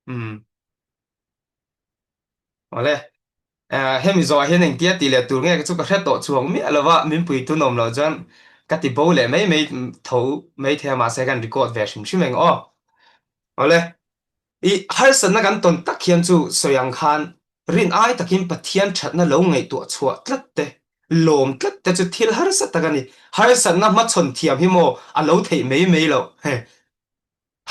Umm. Awle. Eh, hemi zawh hian engtia tih leh tur nge chu ka hre tawh chuang miah lo va, min pui tun awm loh chuan ka ti bo leh mai mai tho mai thei a, mahse kan record ve hrim hrim eng aw. Awle. I harsatna kan tawn tak hian chu sawi ang khan rin ai takin Pathian thatna lo ngaihtuah chhuah tlat te, lawm tlat te chu thil harsa tak a ni. Harsatna hmachhawn thiam hi maw a lo theih mai mai loh.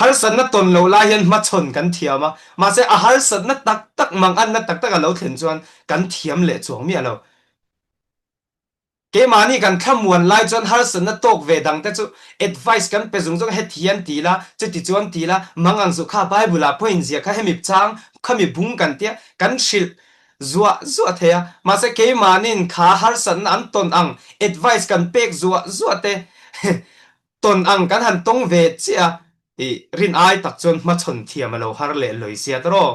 Harsatna tawn loh lai hian hmachhawn kan thiam a, mahse a harsatna tak tak manganna tak tak a lo thlen chuan kan thiam leh chuang miah lo. Keimahni kan thlamuan lai chuan harsatna tawk ve dang te chu advice kan pe zung zung a, heti hian ti la, chuti chuan ti la, mangang zuh kha Bible ah pawhin zia kha hemi chang, khami bung kan tia kan hrilh zuah zuah thei a, mahse keimahnin kha harsatna an tawn ang advice kan pek zuah zuah te Tawn ang kan han tawng ve chiah a, i rin ai tak chuan hmachhawn thiam a lo har leh lawi sia ta rawh.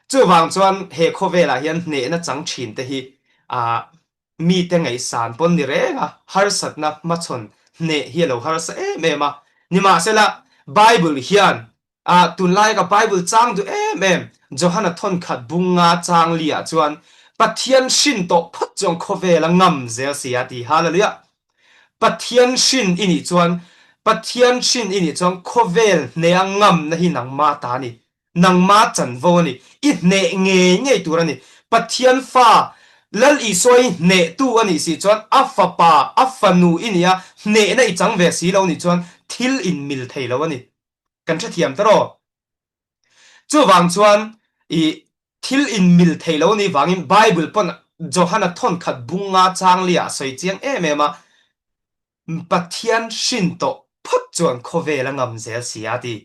Chuvang chuan he khawvelah hian hnehna chang thin te hi ah mite ngaihsan pawn ni reng a, harsatna hmachhawn hneh hi a lo harsa em em a. Nimahsela, Bible hian ah tunlaia ka Bible chang duh em em Johana thawnkhat bunga chang li ah chuan Pathian hrin tawh phawt chuan khawvel a ngam zel si a ti. Hallelujah! Pathian hrin i nih chuan Pathian hrin i nih chuan khawvel hneh a ngamna hi nangma ta a ni. Nangma chanvo a ni. I hneh ngei ngei tur a ni. Pathian fa Lal Isua hi hnehtu a nih si chuan a fapa, a fanu i nih a, hnehna i chang ve si lo nih chuan thil inmil thei lo a ni. Kan hrethiam ta rawh. Chuvang chuan i thil inmil thei lo ni vangin Bible pawn Johana thawnkhat bunga changlia a sawi chiang em em a, Pathian hrin tawh phawt chuan khawvel a ngam zel si a ti.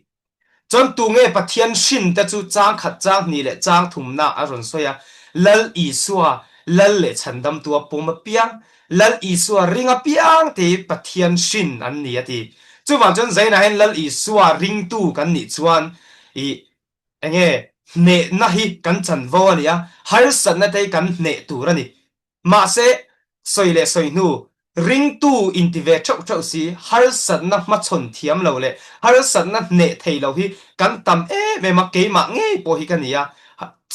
Chuan tunge Pathian hrin te chu changkhat chang hnih leh chang thumna a rawn sawi a, Lal Isua Lal leh Chhandamtu a pawm apiang, Lal Isua ring apiang te hi Pathian hrin an ni a ti. Chuvang chuan Zainah hian Lal Isua ringtu kan nih chuan i enge hnehna hi kan chanvo a ni a, harsatna te hi kan hneh tur a ni. Mahse, sawi leh sawi hnu, ringtu inti ve theuh theuh si, harsatna hmachhawn thiam lo leh harsatna hneh thei lo hi kan tam em em a, keimah ngei pawh hi ka ni a,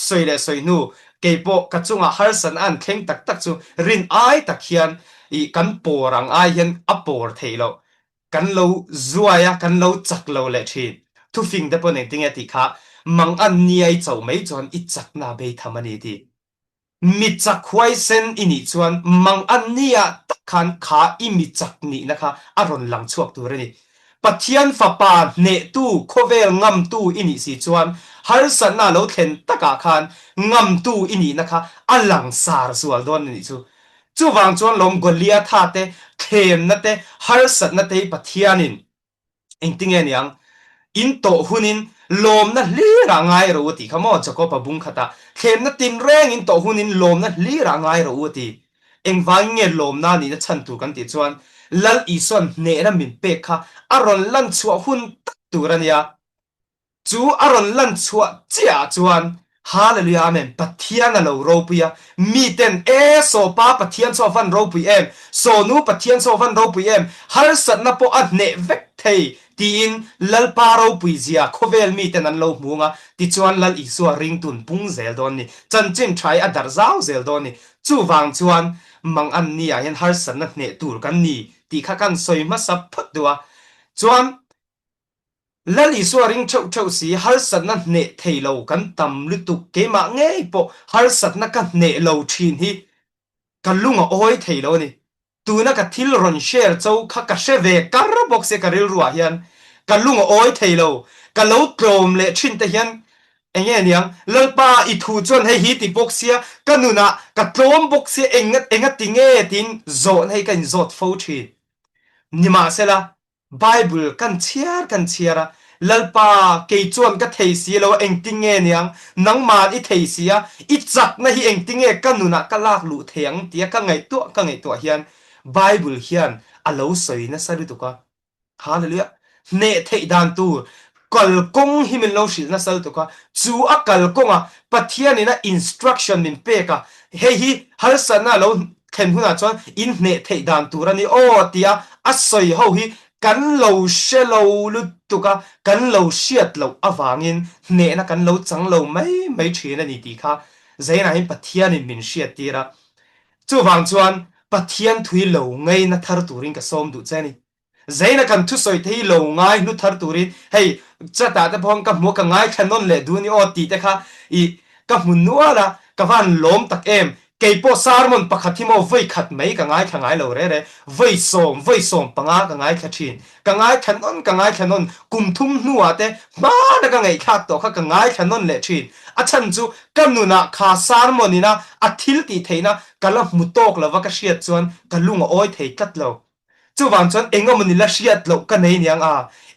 sawi leh sawi hnu, kei pawh ka chungah harsatna an thleng tak tak chu rin ai tak hian ih kan pawr ang ai hian a pawr thei lo, kan lo zuai a, kan lo chak lo leh thin. Thufing te pawh engtinge tih kha mangan niai cho mai chuan i chakna beitham a ni tih. Mi chak huaisen i nih chuan mang an nia tak khan kha i mi chak nihna kha a rawn lang chhuak tur a ni. Pathian Fapa hnehtu, khawvel ngamtu i nih si chuan harsatna a lo thlen takah khan ngamtu i nihna kha a langsar zual dawn a nih chu. Chuvang chuan lawm Goliatha te thlemna te, harsatna te hi Pathianin Engtinge niang? In tawh hunin lawmna hlirah ngai rawh u a tih kha maw? Jakob-a bung khatah, Thlemna tinreng in tawh hunin lawmna hlirah ngai rawh u a ti. Engvangin nge lawmna nihna chhan tur kan tih chuan Lal Isua'n hnehna min pek kha a rawn lan chhuah hun tak tur a nia. Chu a rawn lan chhuah chiah ah chuan Hallelujah Amen Pathian a lo ropui a, miten e saw pa Pathian saw van ropui em, saw nu Pathian saw van ropui em, harsatna pawh a hneh vek thei tiin Lalpa ropui zia khawvel miten an lo hmu anga, tichuan Lal Isua ringtun pung zel dawn ni, chanchin tha hi a darh zau zel dawn ni. Chuvang chuan mangan ni ah hian harsatna hneh tur kan ni tih kha kan sawi hmasa phawt duh a, chuan Lal Isua ring theuh theuh si, harsatna hneh thei lo kan tam lutuk, keimah ngei pawh harsatna ka hneh lo thin hi ka lung a awi thei lo a ni. Tuna ka thil rawn share cho kha ka hre ve kar bawk sia ka rilruah hian ka lung a awi thei lo, ka lo tlawm leh thin te hian enge niang, Lalpa i thu chuan hei hi ti bawk sia, ka nunah ka tlawm bawk sia eng enga ti nge tiin zawhna hi ka inzawt fo thin. Nimahsela Bible kan chhiar kan chhiar a, Lalpa, kei chuan ka thei si lo a, engtinge niang? Nangman i thei si a, i chakna hi engtinge ka nunah ka lak luh thei ang tia ka ngaihtuah ka ngaihtuah hian Bible hian a lo sawi nasa lutuk a. Hallelujah! Hneh theih dan tur kalkawng hi min lo hrilh nasa lutuk a, chu a kalkawnga Pathianin a instruction min pek a, hei hi harsatna a lo thlen hunah chuan in hneh theih dan tur a ni aw tia a sawi ho hi kan lo hre lo lutuk. lutuk a, kan lo hriat loh avangin hnehna kan lo chang lo mai mai thin a ni tih kha Zainah hian Pathianin min hriattir a. Chuvang chuan Pathian thui lo ngaina thar turin ka sawm duh che a ni. Zaina kan thusawi te hi lo ngai hnu thar turin hei chat ah te pawh ka hmu a ka ngaithla nawn leh duh a ni aw tih te kha i ka hmu nual a, ka van lawm tak em. Keipawh sermon pakhat hi maw vawi khat mai ka ngaithla ngai lo re re, vawi sawm, vawi 15 ka ngaithla thin. Ka ngaithla nawn ka ngaithla nawn, kum thum hnuah te hmana ka ngaihthlak tawh kha ka ngaithla nawn leh thin. A chhan chu ka nunah kha sermon ina a thil tih theihna ka la hmu tawk lova ka hriat chuan ka lung a awi thei tlat lo. Chuvang chuan engemawni la hriat loh ka nei niang a,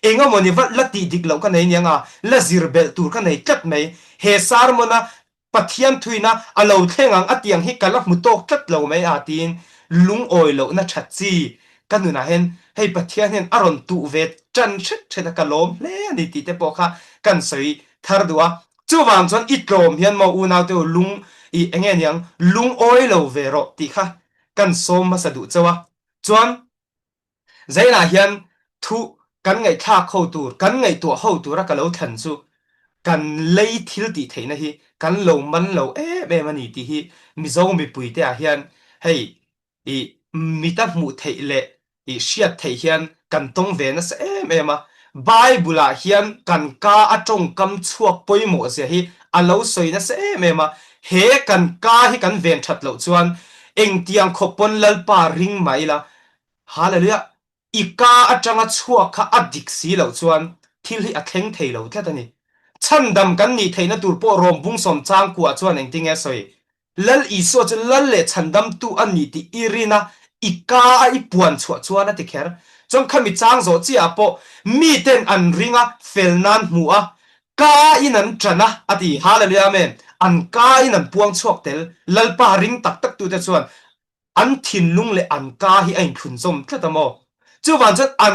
engemawni va la tih dik loh ka nei niang a, la zir belh tur ka nei tlat mai. He sermon-a Pathian thuina a lo thleng ang a tiang hi ka la hmu tawk tlat lo mai a tiin lungawi lohna that chi ka nunah hian hei Pathian hian a rawn tuh ve tan hret hret a ka lawm hle a ni tih te pawh kha kan sawi thar duh a. Chuvang chuan i tlawm hian maw unaute u lung i enge niang lungawi lo ve rawh tih kha kan sawm hmasa duh chauh a. Chuan Zainah hian thu kan ngaihthlak ho tur, kan ngaihtuah ho tura ka lo thlan chu kan lei thil tih theihna hi kan lo man lo em em a ni tih hi Mizo mipuite ah hian hei i mita hmuh theih leh i hriat theih hian kan tawng ve nasa em em a. Bible ah hian kan ka a tawngkam chhuak pawimawh zia hi a lo sawi nasa em em a, he kan ka hi kan ven that loh chuan engtiang khawp pawn Lalpa ring mah ila, Hallelujah, i ka atanga chhuak kha a dik si loh chuan thil hi a thleng thei lo tlat a ni. Chhandam kan nih theihna tur pawh Rom bungsawm changkuah chuan engtinge a sawi? Lal Isua chu Lal leh Chhandamtu a ni tih i rin a, i ka a i puan chhuah chuan a ti kher. Chuan khami chang zawh chiah ah pawh miten an ring a, fel nan hmu a, ka in an ṭan a, a ti. Hallelujah Amen. An ka in an puang chhuak tel. Lalpa ring tak tak tute chuan An thinlung leh an ka hi a inthlunzawm tlat a maw? Chuvang chuan an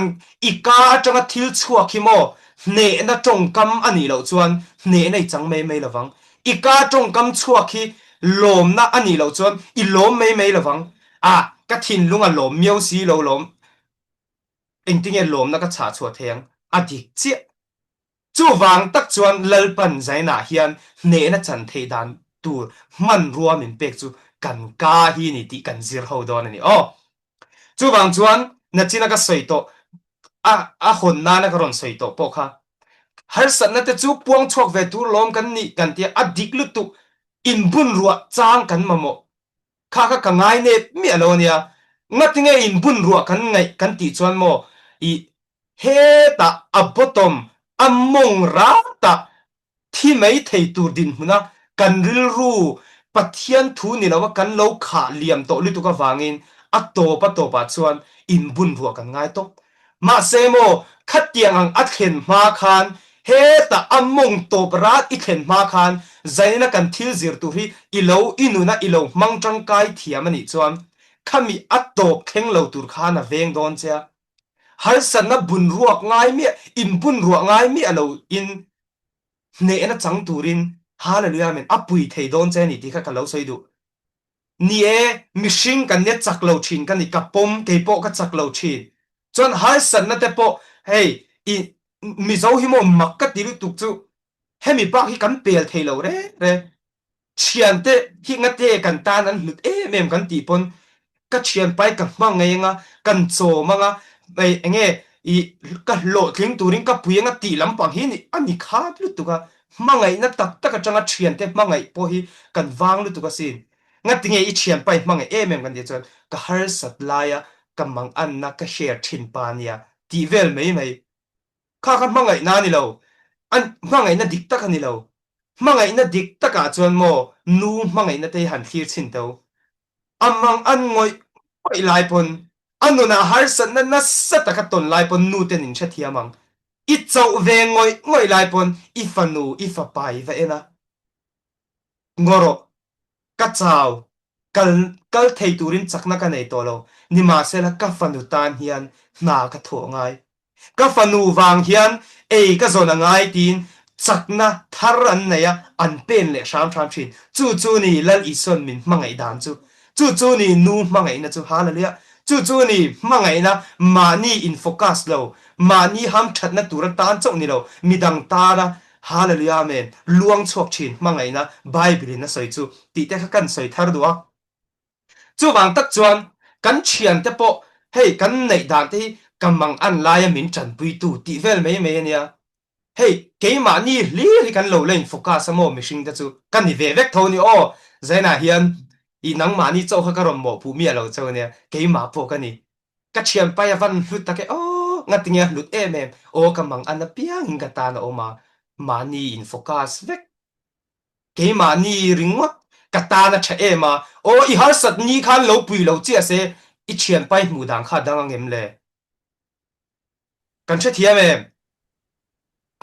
i ka atanga thil chhuak hi maw hnehna tawngkam a nih loh chuan hnehna i chang mai mai lovang. I ka tawngkam chhuak hi lawmna a nih loh chuan i lawm mai mai lovang. A, ka thinlung a lawm miau si lo lawm. Engtinge lawmna ka chhah chhuah thei ang? A dik chiah. Chuvang tak chuan Lalpan Zainah hian hnehna chan theih dan tur hmanrua min pek chu kan ka hi ni tih kan zir ho dawn a ni aw. Chuvang chuan nachina ka sawi tawh a a hawn nana ka rawn sawi tawh pawh kha harsatna te chu puang chhuak ve tur lawm kan nih kan tia a dik lutuk inbunruah chang kan mamawh kha kha ka ngai nep miah lo a nia. Ngatinge inbunruah kan ngaih kan tih chuan maw i Hetah a bottom, a mawng ratah thi mai thei tur dinhmuna kan rilru Pathian thu ni loa kan lo khah liam tawh lutuk avangin a tawp a tawpah chuan inbun ruah kan ngai tawp. Mahse maw, khatiang ang a thlen hma khan hetah a mawng tawp rat i thlen hma khan zaina kan thil zir tur hi i lo i nuna i lo hmang tangkai thiam a nih chuan khami a tawp thleng lo tur khan a veng dawn che a. Harsatna bunruak ngai miah, inbunruah ngai miah lo in hnehna chang turin Hallelujah Amen a pui thei dawn che a ni tih kha ka lo sawi duh. Ni e, mihring kan nia chak lo thin ka ni, ka pawm, kei pawh ka chak lo thin. Chuan harsatna te pawh hei i Mizo hi maw mak ka ti lutuk chu hemi bak hi kan pel thei lo reng reng. Thiante hi ngate kan tan an hlut em em kan tih pawn ka thianpai ka hma ngei anga kan chawm anga ei enge i ka hlawhtling turin ka pui anga tih lampang hi ni a ni khat lutuk a, hmangaihna tak tak atanga thiante hmangaih pawh hi kan vang lutuk asin. Ngatinge i thianpai hmangaih em em kan tih chuan ka harsat laia ka manganna ka share thin pa nia tih vel mai mai. Kha kha hmangaihna a ni lo, an hmangaihna dik tak a ni lo. Hmangaihna dik takah chuan maw nu hmangaihna te hi han thlir chhin tho. A mang an ngawih ngawih lai pawn, a nunah harsatna nasa taka tawn lai pawn nu ten in hrethiam ang. I chauh ve ngawih ngawih lai pawn i fanu, i fapa i va en a. Ngaw rawh, ka chau, kal kal thei turin chakna ka nei tawh lo, nimahsela ka fanu tan hian hna ka thawh ngai. Ka fanu vang hian ei ka zawn a ngai tiin chakna thar an nei a, an pen leh hram hram thin. Chu chu ni Lal Isuan min hmangaih dan chu. Chu chu ni nu hmangaihna chu. Hallelujah! Chu chu ni hmangaihna mahni in focus lo. Mahni hamthatna tur atan chauh ni lo, midang tana Hallelujah Amen luang chhuak thin hmangaihna Bible in a sawi chu tih te kha kan sawi thar duh a. Chuvang tak chuan kan thiante pawh hei kan neih dan te hi ka mang an laia min tanpuitu tih vel mai mai a nia. Hei keimahni hlir hi kan lo la in focus a maw mihring te chu ka ni ve vek tho a ni aw. Zainah hian i nangmahni chauh kha ka rawn mawhpuh miah lo chauh a nia, keimah pawh ka ni. Ka thianpai a van hlut tak e aw, ngatinge a hlut em em, aw ka mang an apiangin ka tan a awm a, mahni in focus vek. Keimahni ringawt ka tan a tha em a, aw i harsat ni khan lo pui lo chiah se i thianpai hmuh dan kha a dang ang em le? Kan hrethiam em?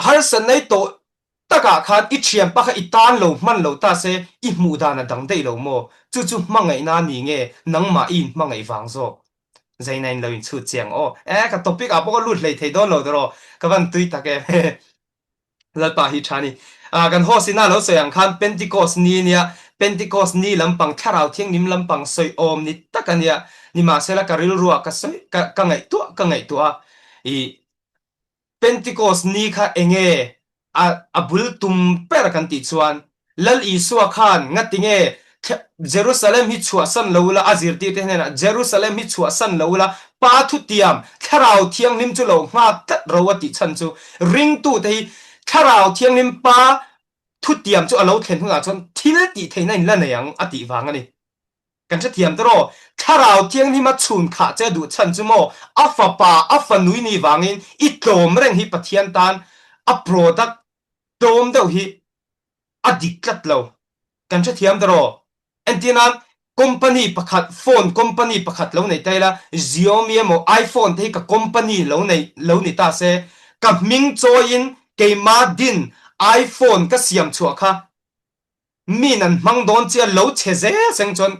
Harsat nei tawh takah khan i thianpa kha i tan lo hman lo ta se i hmuh dan a dang daih lo maw? Chu chu hmangaihna ni nge nangmah i inhmangaih vang zawk? Zaina in lo inchhut chiang aw. Eh ka topic ah pawh ka lut hlei thei dawn lo tawh ka van tui tak em. Lalpa hi tha ni. Ah kan host ina lo sawi ang khan Pentecost ni ania, Pentecost ni lampang thlarau thianghlim lampang sawi awm ni tak ania, nimahsela ka rilruah ka sawi ka ka ngaihtuah ka ngaihtuah a, i Pentecost ni kha enge a a bul tum ber kan tih chuan Lal Isua khan ngatinge Jerusalem hi chhuahsan lo ula, a zirtirte hnenah Jerusalem hi chhuahsan lo ula, Pa thutiam, Thlarau Thianghlim chu lo nghak tlat ro a tih chhan chu ringtute hi Thlarau Thianghlim Pa thutiam chu a lo thlen hunah chuan thil tih theihna in la nei ang a tih vang a ni. Kan hrethiam tawh rawh, Thlarau Thianghlima chhun khah che duh chhan chu maw a fapa, a fanui ni vangin i tlawm reng hi Pathian tan a product tlawm deuh hi a dik tlat lo. Kan hrethiam ta rawh. Entir nan company pakhat phone company pakhat lo nei ta ila Xiaomi emaw iPhone te hi ka company lo nei lo ni ta se ka hming chawiin keima din iPhone ka siam chhuah kha min an hmang dawn chiah lo chhe zel seng chuan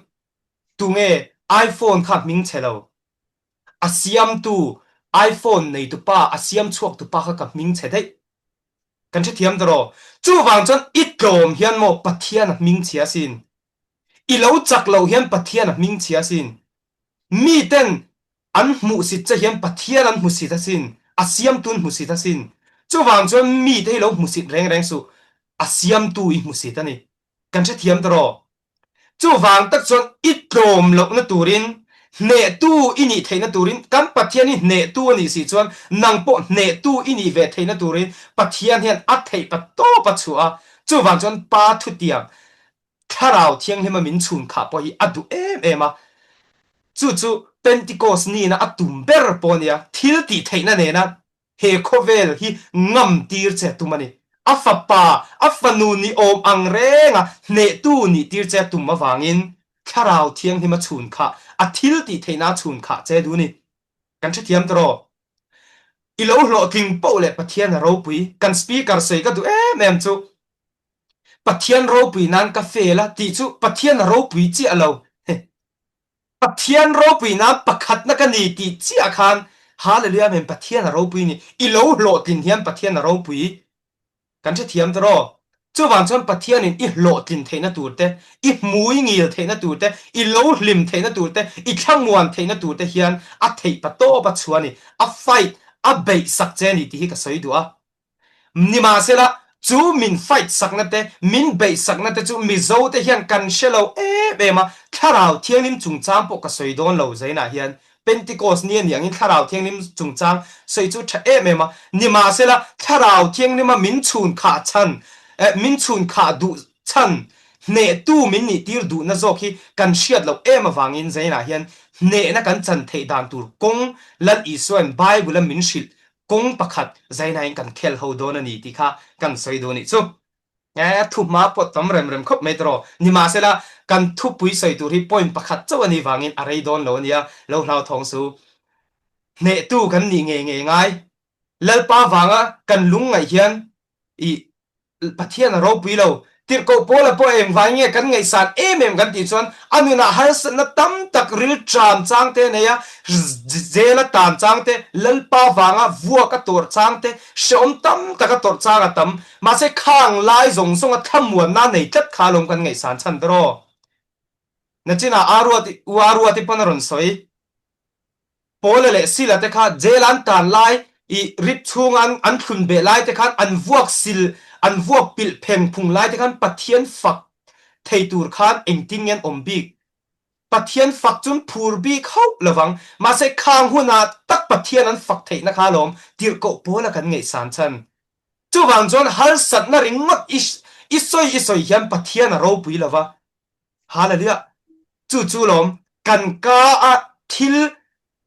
tunge iPhone kha hming chhe lo a siamtu iPhone neitupa a siam chhuaktupa kha ka hming chhe daih. Kan hrethiam ta rawh. Chuvang chuan i tlawm hian maw Pathian a hming chhia sin. I lo chak loh hian Pathian a hming chhia sin. Miten an hmuhsit che hian Pathian an hmusit asin. A siamtu an hmusit asin. Chuvang chuan mite hi lo hmusit reng reng suh. A siamtu i hmusit a ni. Kan hrethiam ta rawh. Chuvang tak chuan i tlawm lohna turin, hnehtu i nih theihna turin, kan Pathian hi hnehtu a nih si chuan nang pawh hnehtu i nih ve theihna turin Pathian hian a theih pa tawp a chhuah a. Chuvang chuan Pa thutiang Thlarau Thianghlima min chhun khah pawh hi a duh em em a. Chu chu Pentecost nina a tum ber pawh a nia, thil tih theihna nena He khawvel hi ngam tir che tum a ni. A fapa, a fanu ni awm ang renga hnehtu nih tir che tum avangin Thlarau Thianghlim a chhun khah, a thil tih theihna a chhun khah che duh a ni. Kan hrethiam ta rawh. I lo hlawhtling poh leh Pathian a ropui. Kan speaker sawi ka duh em em chu Pathian ropui nan ka fail a tih chu Pathian a ropui chiah lo. Pathian ropui nan pakhatna ka ni tih chiah khan Hallelujah Amen Pathian a ropui ni. I lo hlawhtlin hian Pathian a ropui. Kan hrethiam ta rawh. Chuvang chuan Pathianin i hlawhtlin theihna tur te, i hmui ngil theihna tur te, i lo hlim theihna tur te, i thlamuan theihna tur te hian a theih pa tawp a chhuah a ni. A fight, a beih sak che a ni tih hi ka sawi duh a. Nimahsela, chu min fight sakna te, min beih sakna te chu Mizo te hian kan hre lo em em a, Thlarau Thianghlim chungchang pawh ka sawi dawn lo Zainah hian Pentecost ni a nih angin Thlarau Thianghlim chungchang sawi chu tha em em a, nimahsela, Thlarau Thianghlima min chhun khah chhan, eh, min chhun khah duh chhan, hnehtu min nih tir duhna zawk hi kan hriat loh em avangin Zainah hian hnehna kan chan theih dan tur kawng Lal Isuain Bible-a min hrilh Kawng pakhat zainain kan khel ho dawn a ni tih kha kan sawi duh a nih chu. E, thuhma pawh tam rem rem khawp mai tawh. Nimahsela, kan thupui sawi tur hi point pakhat chauh a nih vangin a rei dawn lo a nia, lo hlauthawng su. Hnehtu kan nih ngei ngei ngai. Lalpa vanga kan lungngaih hian i Pathian a ropui lo. Tirhkoh Paula pawh engvai nge kan ngaihsan em em kan tih chuan a nunah harsatna tam tak rilṭam chang te a nei a, zela tan chang te, Lalpa vanga vuak a tawrh chang te, hrehawm tam tak a tawrh chang a tam. Mahse khang lai zawng zawnga thlamuanna a nei tlat kha alawm kan ngaihsan chhan ber aw. Nachinah Aruati, U Aruati pawn a rawn sawi. Paula leh Sila te kha jail an tan lai. I rip chhunga an an thlun beh lai te khan an vuak sil an vuak pilh pheng phung lai te khan Pathian fak thei tur khan engtin nge an awm bik? Pathian fak chun phur bik hauh lovang. Mahse khang hunah tak Pathian an fak theihna kha alawm tirhkoh pawla kan ngaihsan chhan. Chuvang chuan harsatna ringawt i i sawi i sawi hian Pathian a ropui lova. Hallelujah! Chu chu lawm kan ka a thil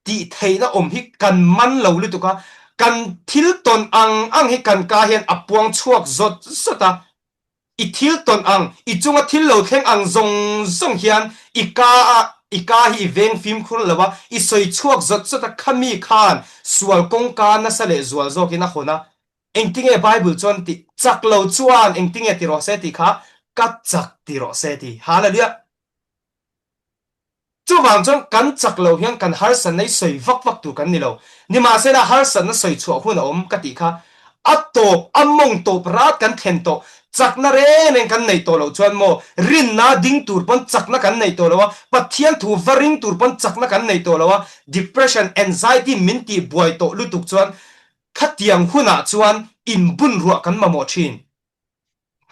tih theihna awm hi kan man lo lutuk a, kan thil tawn ang ang hi kan ka hian a puang chhuak zawt zawt a, i thil tawn ang, i chunga thil lo thleng ang zawng zawng hian i ka a i ka hi i veng fimkhur lo a, i sawi chhuak zawt zawt a, khami khan sual kawngka nasa leh zual zawkin a hawn a, Engtinge Bible chuan ti chak lo chuan engtinge ti rawh se tih kha ka chak ti rawh se ti. Hallelujah! Chuvang chuan kan chak lo hian kan harsatna i sawi vak vak tur kan ni lo. Nimahsela harsatna sawi chhuah hun a awm ka tih kha a tawp, a mawng tawp rat kan thlen tawh, chakna reng reng kan neih tawh loh chuan maw rinna ding tur pawn chakna kan neih tawh lo a, Pathian thu va ring tur pawn chakna kan neih tawh lo a, depression, anxiety min tih buai tawh lutuk chuan Khatiang hunah chuan inbun ruah kan mamawh thin.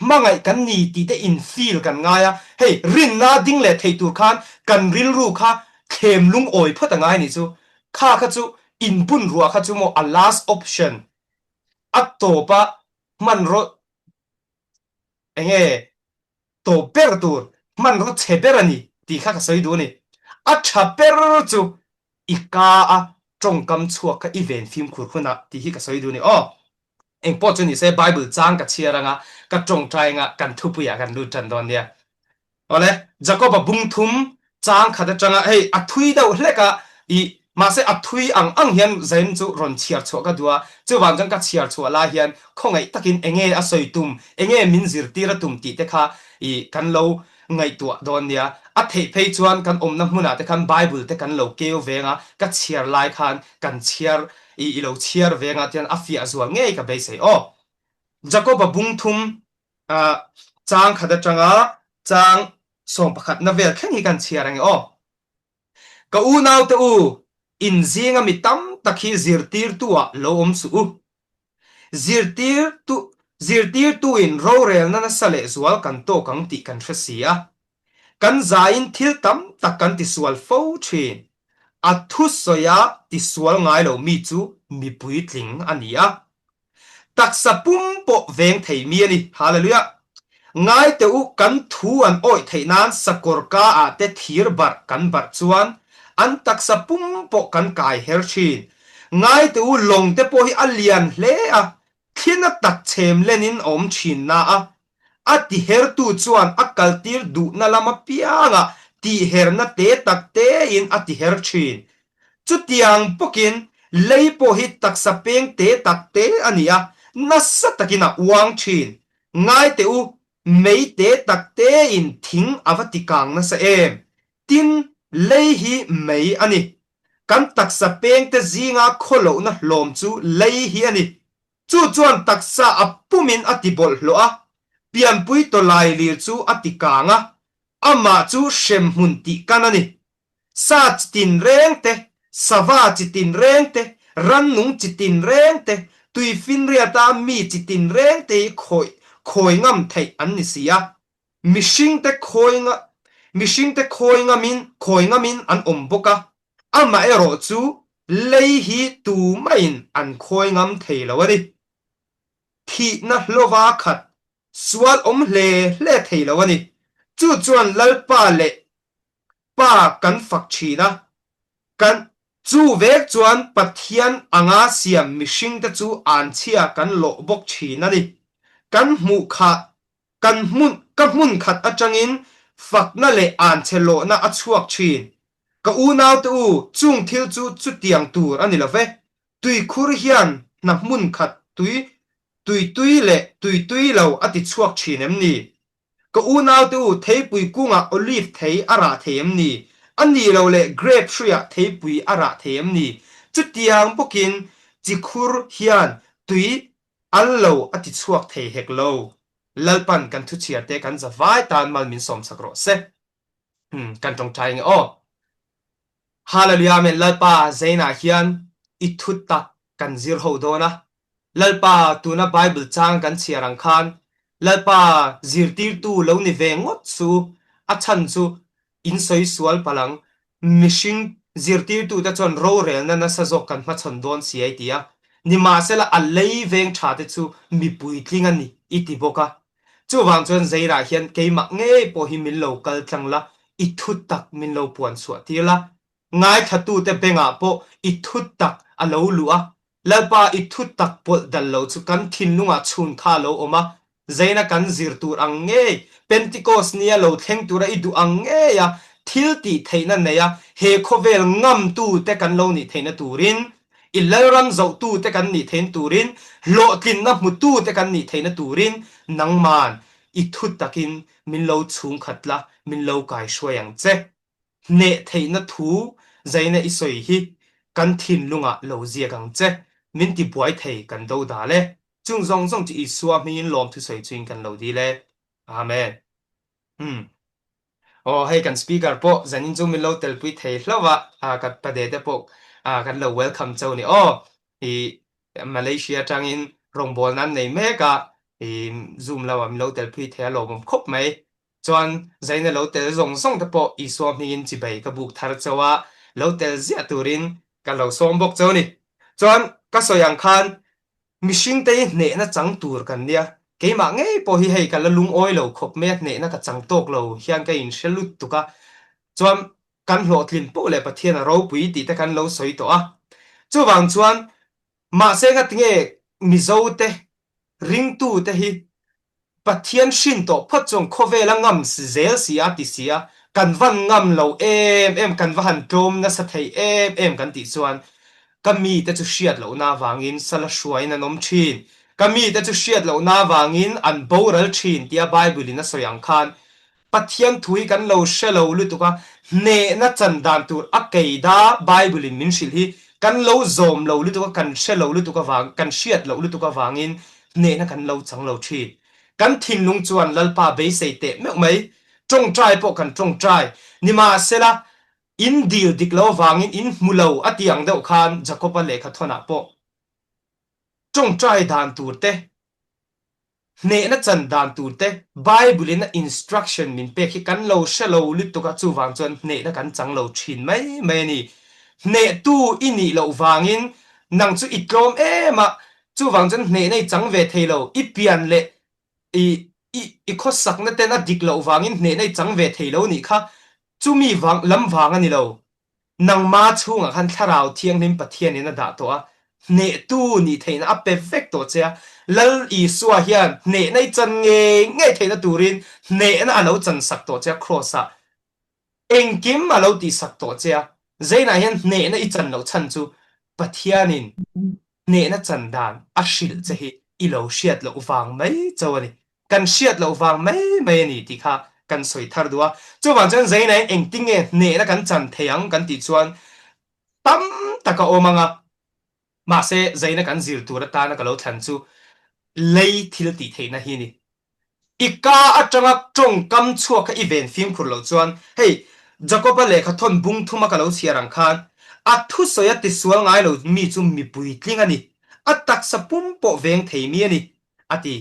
Hmangaih kan ni tih te in feel kan ngai a, hei rinna ding leh thei tur khan kan rilru kha thlem lungawi phawt a ngai nih chu. Kha kha chu inbun ruah kha chu maw a last option a tawp a hmanraw enge tawp ber tur hmanraw chhe ber a ni tih kha ka sawi duh a ni. A tha ber chu I ka a tawngkam chhuak kha i ven fimkhur hunah tih hi ka sawi duh a ni aw. Engpawh chu ni se Bible chang ka chhiar anga ka tawngtai anga kan thupuiah kan lut tan dawn nia. Awle, Jakoba bung thum chang khat atanga hei a thui deuh hlek a i mahse a thui ang ang hian zain chu rawn chhiar chhuah ka duh a, chuvang chuan ka chhiar chhuah lai hian khawngaih takin enge a sawi tum, enge min zirtir a tum tih te kha i kan lo ngaihtuah dawn nia. A theih phei chuan kan awmna hmunah te khan Bible te kan lo keu veng a, ka chhiar lai khan kan chhiar i i lo chhiar veng ah tian a fiah zual ngei ka beisei aw. Jakoba bung thum chang khat atanga chang 11 na vel thleng hi kan chhiar ange aw. Ka unaute u, in zinga mi tam tak hi zirtirtu-ah lo awm suh u. Zirtirtu zirtirtuin rorelna nasa leh zual kan tawk ang tih kan hre si a. Kan zaiin thil tam tak kan tisual fo thin. A thusawia tisual ngai lo mi chu mi puitling a ni a. Taksa pum pawh veng thei mi a ni. Hallelujah! Ngai teh u, kan thu an awih theih nan sakawr ka ah te thir barh kan barh chuan an taksa pum pawh kan kai her thin. Ngai teh u, lawng te pawh hi a lian hle a, thlina tak chhem len in a awm thin na a, A tihertu chuan a kaltir duhna lam apiangah tihherna te tak tein a tiher thin. Chutiang bawkin lei pawh hi taksa peng te tak te a ni a, nasa takin a uang thin. Ngai teh u, mei te tak tein thing a va tikang nasa em? Tin, lei hi mei a ni. Kan taksa pengte zinga khawlohna hlawm chu lei hi a ni. Chu chuan taksa a pumin a ti bawlhhlawh a, pianpui tawlailir chu a ti kang a, amah chu hremhmun tih kan a ni. Sa chi tinreng te, sava chi tinreng te, rannung chi tinreng te, tuifinriata mi chi tinreng te hi khawi khawi ngam theih an ni si a. Mihringte khawi mihringte khawi ngamin khawi ngamin an awm bawk a, Amaherawh chu lei hi tumaiin an khawi ngam thei lo a ni. Thihna hlova khat sual awm hle hle thei lo a ni. Chu chuan Lalpa leh Pa kan fak thin a, kan chu vek chuan Pathian anga siam mihringte chu anchhia kan lawh bawk thin a ni. Kan hmuh khah Kan hmun, ka hmun khat atangin fakna leh anchhe lawhna a chhuak thin. Ka unaute u, chung thil chu chutiang tur a ni lo ve. Tuikhur hian hna hmun khat tui, tui tui leh tui tui lo a ti chhuak thin em ni? Ka unaute u, theipui kungah olive thei a rah thei em ni? A nih lo leh grape hruiah theipui a rah thei em ni? Chutiang bawkin chikhur hian tui Al lo a ti chhuak thei hek lo. Lalpan kan thuchhiar te kan zavai tan mal min sawmsak rawh se. Hmm, kan tawngtai nge aw. Hallelujah Amen Lalpa Zainah hian i thu tak. kan zir ho dawn a. Lalpa tuna Bible chang kan chhiar ang khan Lalpa zirtirtu lo ni ve ngawt chu a chhan chu in sawi sual palh ang. Mihring zirtirtute chuan rorelna nasa zawk kan hmachhawn dawn si a i ti a. Nimahsela a lei veng tha te chu mipui tling a ni i ti bawk a. Chuvang chuan Zairah hian keimah ngei pawh hi min lo kal tlang la, i thu tak min lo puan chhuah tir la. Ngaithlatute bengah pawh i thu tak a lo luh a, Lalpa i thu tak pawlh dal lo chu kan thinlungah chhun kha a lo awm a, Zaina kan zir tur ang ngei, Pentikos nia lo thleng tura i duh ang ngeia thil tih theihna neia he khawvel ngamtute kan lo nih theihna turin, I Lalram zohtute kan nih theihna turin, hlawhtlinna hmutute kan nih theihna turin nangman i thu takin min lo chhungkhat la, min lo kaihruai ang che. Hneh theihna thu zaina i sawi hi kan thinlungah lo ziak ang che, min ti buai thei kan do dal e. Chung zawng zawng chu Isua hmingin lawmthu sawi chuin kan lo dil e. Amen. Umm. Aw hei kan speaker pawh zanin chu min lo telpui thei hlauh a, ah ka pade te pawh ah kan lo welcome cheu ni aw. I Malaysia atangin rawngbawlna an nei mek a, i zoom lamah min lo telpui thei a lawmawm khawp mai. Chuan zaina lo tel zawng zawng te pawh Isua hmingin chibai ka buk thar cheu a, lo tel ziah turin ka lo sawm bawk cheu ni. Chuan ka sawi ang khan Mihringte hi hnehna chang tur kan nia, keimah ngei pawh hi hei ka la lungawi lo khawp mai a, hnehna ka chang tawk lo hian ka inhre lut tuk a, chuan kan hlawhtlin poh leh Pathian a ropui tih te kan lo sawi tawh a. Chuvang chuan mahse ngatinge Mizote ringtute hi Pathian hrin tawh phawt chuan khawvel a ngam zel si a ti si a, kan van ngam lo em em, kan va han tlawm nasa thei em em kan tih chuan ka mite chu hriat lohna avangin sala hruaiin an awm thin, ka mite chu hriat lohna avangin an boral thin tia Bible in a sawi ang khan Pathian thu hi kan lo hre lo lutuk a, hnehna chan dan tur a kei da Bible in min hrilh hi kan lo zawm lo lutuk a, kan hre lo lutuk avang, kan hriat loh lutuk avangin hnehna kan lo chang lo thin. Kan thinlung chuan Lalpa beisei teh meuh mai, tawngtai pawh kan tawngtai, nimahsela in dil dik lo avangin in hmu lo a ti ang deuh khan Jakob-a lehkha thawnah pawh tawngtai dan tur te, Hnehna chan dan tur te Bible in a instruction min pek hi kan lo hre lo lutuk a, chuvang chuan hnehna kan chang lo thin mai mai a ni. Hnehtu i nih loh vangin nang chu i tlawm em a, chuvang chuan hnehna i chang ve thei lo, i pian leh i i i khawsakna ten a dik loh vangin hnehna i chang ve thei lo nih kha, chumi vang lam vang a ni lo. Nangma chhungah khan Thlarau Thianghlim Pathianin a dah tawh a, hnehtu nih theihna a pe vek tawh che a. Lal Isua hian hnehna i chan ngei ngei theihna turin hnehna a lo chan sak tawh che a, Kraws-ah engkim a lo tihsak tawh che a. Zeinah hian hnehna i chan loh chhan chu Pathianin hnehna chan dan a hrilh che hi i lo hriat loh vang mai chauh a ni. Kan hriat loh vang mai mai a ni tih kha kan sawi thar duh a. Chuvang chuan Zainain engtin nge hnehna kan chan thei ang kan tih chuan tam tak a awm ang a. Mahse, Zaina kan zir tur atana ka lo thlan chu lei thil tih theihna hi a ni. I ka atanga tawngkam chhuak kha i ven fimkhur loh chuan hei Jakoba lehkha thawn bung thuma ka lo chhiar ang khan a thusawi a tisual ngai lo mi chu mi puitling a ni, a taksa pum pawh veng thei mi a ni, a ti.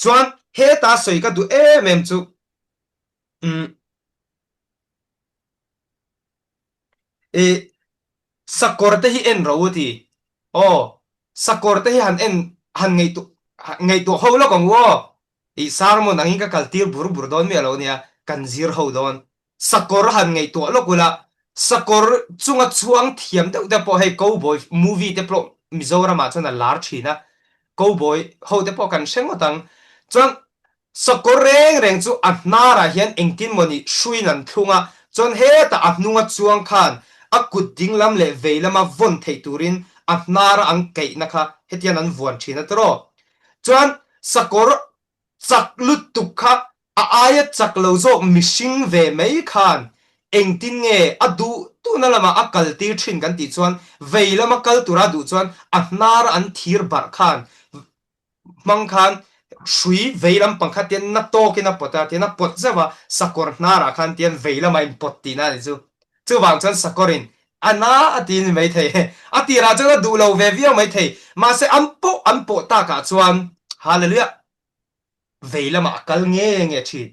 Chuan heta sawi ka duh em em chu umm i sakawr te hi en ro ti aw sakawr te hi han en han ngaihtuah ngaihtuah ho lawk ang u aw i sermon angin ka kal tir bur bur dawn miah lo nia kan zir ho dawn Sakawr han ngaihtuah lawk ula, sakawr chunga chhuang thiam deuh te pawh hei cowboy movie te pawh Mizoramah chuan a lar thin a, cowboy ho te pawh kan hre ngawt ang. Chuan sakawr reng reng chu a hnarah hian engtin mawni hruiin an thlung a, chuan hetah a hnunga chuang khan a kut dinglam leh vei lama vawn theih turin a hnara an kaihna kha hetiang an vuan thin a tiraw. Chuan sakawr Chak lutuk kha a aia chak lo zawk mihring ve mai khan engtin nge a duh duhna lamah a kal tir thin kan tih chuan vei lama kal tura duh chuan a hnara an thir barh khan hmang khan hrui vei lampang kha tian na tawkin a pawt a tian a pawt zeuh a sakawr hnarah khan tian vei lama in pawt tihna a ni chu. Chuvang chuan sakawrin. A na a ti ni maithei. A tirah chuan a duh lo ve viau maithei. Mahse an pawh an pawh takah chuan Hallelujah! Vei lamah a kal nge nge thin.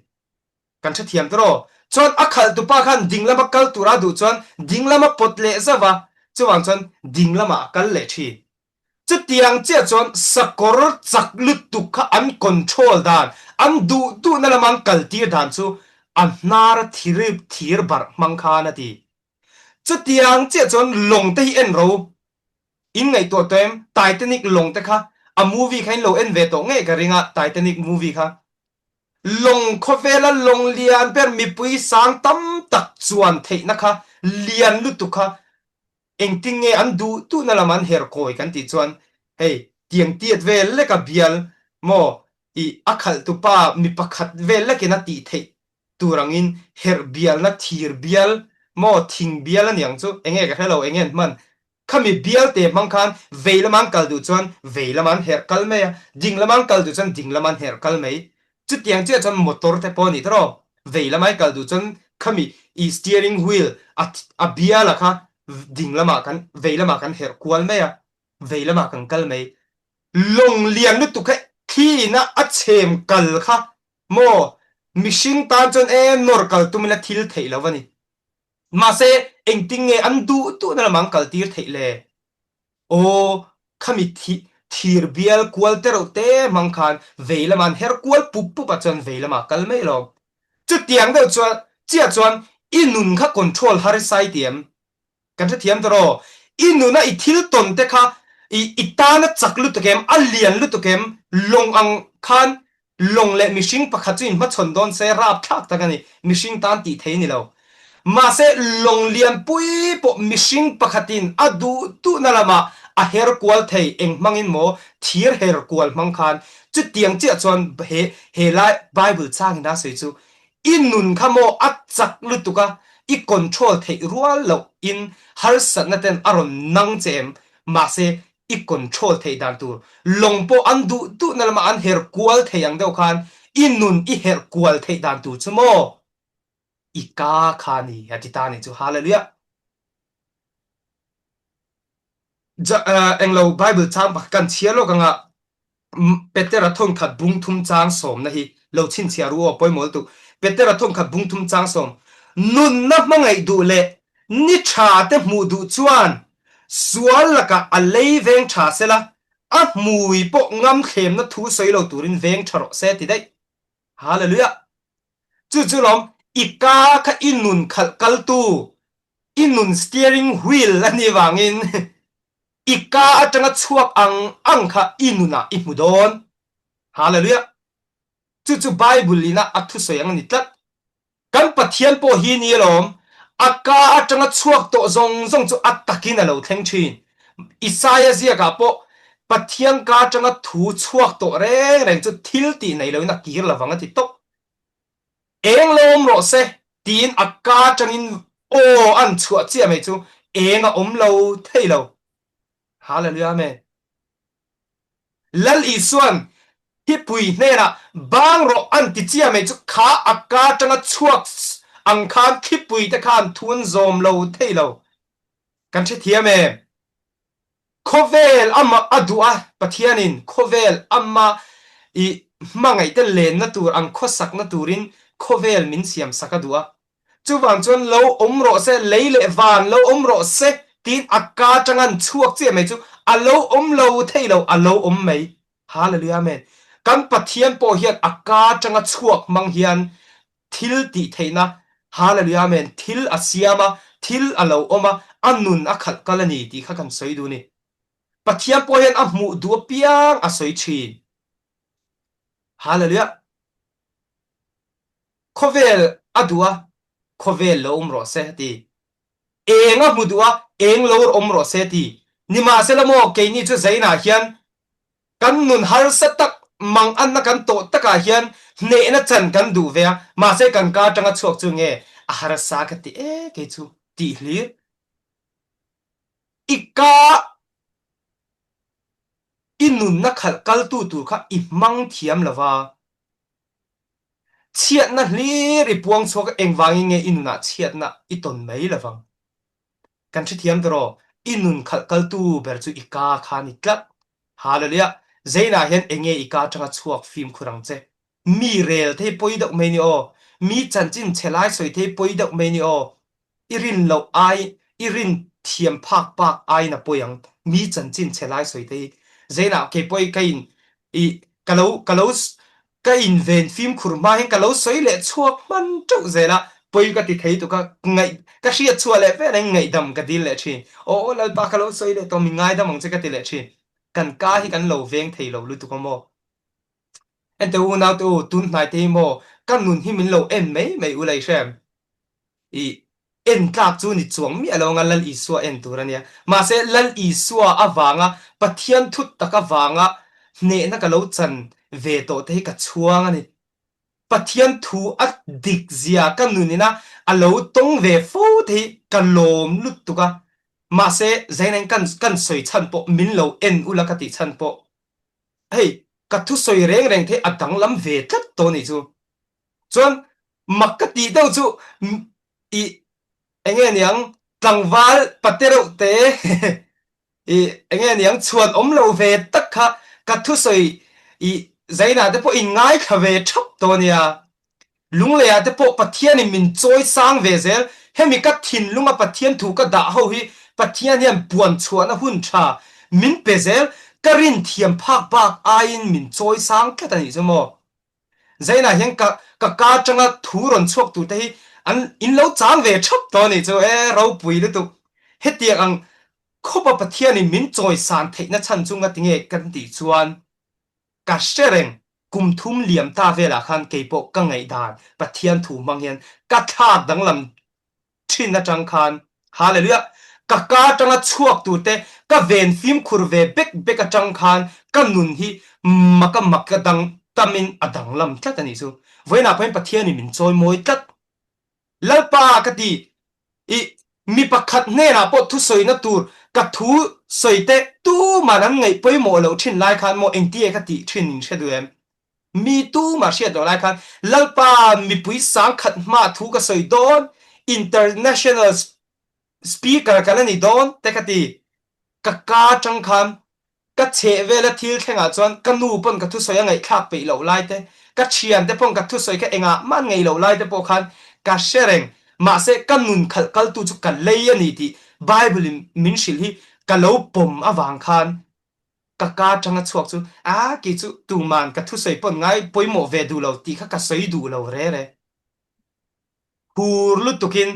Kan hrethiam tawh aw. Chuan a khalh tupa khan ding lama kal tura duh chuan ding lama pawt leh zauh va, chuvang chuan ding lamah a kal leh thin. Chutiang chiah chuan sakawr chak lutuk kha an control dan, an duh duhna lama an kaltir dan chu a hnar thir thir barh hmang khan a ti. Chutiang chiah chuan lawng te hi en ro. In ngaihtuah tawh em? Titanic lawng te kha a movie kha in lo en ve tawh ngei ka ring a, Titanic movie kha. Lawng khawvela lawng lian ber mipui sang tam tak chuan theihna kha lian lutuk kha engtin nge an duh duhna lam an her kawi kan tih chuan hei tiang tiat vel leka bial maw i a khalh tupa mi pakhat vel lekin a tih theih tur angin herh bialna thir bial maw thing bial aniang chu enge ka hrelo enge an hman Khami bialte hmang khan vei lama an kal duh chuan vei lama an herh kal mai a, ding lama an kal duh chuan ding lama an herh kal mai. Chutiang chiah chuan motor te pawh a ni tawh. Vei lama i kal duh chuan khami i steering wheel a a biala kha ding lamah kan vei lamah kan herh kual mai a, vei lamah kan kal mai. Lawng lian lutuk kha thli ina a chhem kal kha maw mihring tan chuan e nawr kal tumin a thil theih lo a ni. Mahse, engtin nge an duh duhna lamah an kaltir theih le? Aw, khami thi thir bial kual te reuh te hmang khan vei lamah an her kual pup pup ah chuan vei lamah a kal mai lo. Chutiang deuh chuan chiah chuan i nun kha control harisai ti em? Kan hrethiam tawh rawh. I nuna i thil tawn te kha i i tan a chak lutuk em, a lian lutuk em, lawng ang khan lawng leh mihring pakhat chu inhmachhawn dawn se rapthlak tak a ni, mihring tan tih thei a ni lo. Mahse lawng lianpui pawh mihring pakhatin a duh duhna lamah a her kual thei, eng hmangin maw thir her kual hmang khan chutiang chiah chuan he he lai Bible changin a sawi chu I nun kha maw a chak lutuk a, i control theih rual loh in harsatna ten a rawn nang che em? Mahse i control theih dan tur lawng pawh an duh duhna lamah an her kual thei ang deuh khan i nun i herh kual theih dan tur chu maw i ka kha ni a ti ta nih chu. Hallelujah! Ja, englo Bible chang pakhat kan chhiar lawk anga Petera thawnkhat bungthum chang sawmna hi lo chhinchhiah ru aw pawimawh lutuk. Petera thawnkhat bungthum chang sawm, Nunna hmangaih duh leh ni tha te hmuh duh chuan sual lakah a lei veng tha sela, a hmui pawh ngamthlemna thu sawi lo turin veng tha rawh se ti daih. Hallelujah! Chu chu lawm i ka kha i nun khalh kaltu, i nun steering wheel a nih vangin I ka atanga chhuak ang ang kha i nunah i hmu dawn. Hallelujah! Chu chu Bible ina a thusawi ang a ni tlat. Kan Pathian pawh hi ni alawm, a ka atanga chhuak tawh zawng zawng chu a takin a lo thleng thin. Isaiah ziakah pawh Pathian ka atanga thu chhuak tawh reng reng chu thil tih nei loin a kir lovang a ti tawp. Eng lo awm rawh se tiin a ka atangin aw an chhuah chiah mai chu eng a awm lo thei lo. Hallelujah Amen. Lal Isuan thipui hnenah bang rawh an ti chiah mai chu kha a ka atanga chhuak ang khan thlipui te khan thu an zawm lo thei lo. Kan hrethiam em? Khawvel amah a duh a, Pathianin khawvel ama i hmangaihte lenna tur ang khawsakna turin khawvel min siamsak a duh a. Chuvang chuan lo awm rawh se, lei leh van lo awm rawh se tiin a ka atanga an chhuak chiah mai chu a lo awm lo thei lo, a lo awm mai. Hallelujah Amen. Kan Pathian pawh hian a ka atanga chhuak hmang hian thil tih theihna, Hallelujah Amen, thil a siam a, thil a lo awm a, a nun a khalh kal a ni tih kha kan sawi duh a ni. Pathian pawh hian a hmuh duh apiang a sawi thin. Hallelujah. Khawvel a duh a, khawvel lo awm rawh se a ti. Eng a hmu duh a, eng lo awm rawh se a ti. Nimahsela maw keini chu zainah hian Kan nun harsa tak mang anna kan tawh takah hian hnehna chan kan duh ve a, mahse kan ka atanga chhuak chu nge a harsa ka ti e kei chu tih hlir. I ka i nunna khalh kaltu tur kha i hmang thiam lova, chhiatna hlir i puang chhuak a, engvangin nge i nunah chhiatna i tawn mai lovang. Kan hrethiam tiraw? I nun khalh kaltu ber chu i ka kha ni tlat. Hallelujah! Zeinah hian enge i ka atanga chhuak fimkhur ang che. Mi rel thei pawi deuh mai ni aw. Mi chanchin chhe lai sawi thei pawi deuh mai ni aw. I rin loh ai, i rin thiam phak bak aiin a pawi ang. Mi chanchin chhe lai sawi te hi. Zeinah kei pawi ka in i ka lo ka lo ka inven fimkhur hma hian ka lo sawi leh chhuak hman teuh zel a, pawi ka ti thei tuk a, ngaih ka hriat chhuah leh vel in ngaihdam ka dil leh thin. Aw aw Lalpa ka lo sawi leh tawh min ngaidam ang che ka ti leh thin. Kan ka hi kan lo veng thei lo lutuk a maw? Ente unau te u, tun hnai te hi maw ka nun hi min lo en mai mai u lei hrem. I en tlak chu ni chuang miah lo anga Lal Isua en tur a nia. Mahse, Lal Isua avanga Pathian thut tak avanga hnehna ka lo chan ve tawh te hi ka chhuang a ni. Pathian thu a dik zia ka nunina a lo tawng ve fo te hi ka lawm lutuk a. Mahse, zainain kan kan sawi chhan pawh min lo en ula ka tih chhan pawh hei ka thusawi reng reng te hi a danglam ve tlat tawh a nih chu. Chuan mak ka tih deuh chu i enge niang tlangval pate reuh te i enge niang chhuan awm lo ve tak kha ka thusawi i zainah te pawh in ngaithla ve thap tawh ania. Lungleiah te pawh Pathianin min chawi sang ve zel. Hemi ka thinlunga Pathian thu ka dah ho hi Pathian hian puan chhuahna hun tha min pe zel. Ka rin thiam phak bak aiin min chawi sang tlat a nih chu maw. Zainah hian ka ka ka atanga thu rawn chhuak tur te hi an in lo chang ve thap tawh a nih chu e ropui lutuk. Hetiang ang khawpa Pathianin min chawisan theihna chhan chu ngatinge kan tih chuan ka hre reng kum thum liam ta velah khan keipawh ka ngaihdan Pathian thu hmang hian ka thlak danglam thin atang khan Hallelujah ka ka atanga chhuak tur te ka ven fimkhur ve bek bek atang khan ka nun hi maka maka dang tamin a danglam tlat a nih chu. Vawiinah pawhin Pathianin min chawimawi tlat. Lalpa ka ti i mi pakhat hnenah pawh thusawina tur ka thu sawi te tuman an ngaih pawimawh loh thin lai khan maw engtie ka tih thin in hre duh em? Mi tumah hriat loh lai khan Lalpa mipui sangkhat hma thu ka sawi dawn, international speaker ka la ni dawn te ka ti. Ka ka atang khan ka chheh vela thil thlengah chuan ka nu pawn ka thusawi a ngaihthlak peih loh lai te, ka thiante pawn ka thusawi kha engah mah an ngaih loh lai te pawh khan ka hre reng. Mahse ka nun khalh kaltu chu ka lei a ni tih Bible in min hrilh hi ka lo pawm avang khan Ka ka atanga chhuak chu, A, kei chu tuman ka thusawi pawn ngai pawimawh ve duh lo tih kha ka sawi duh lo re re. Hur lutukin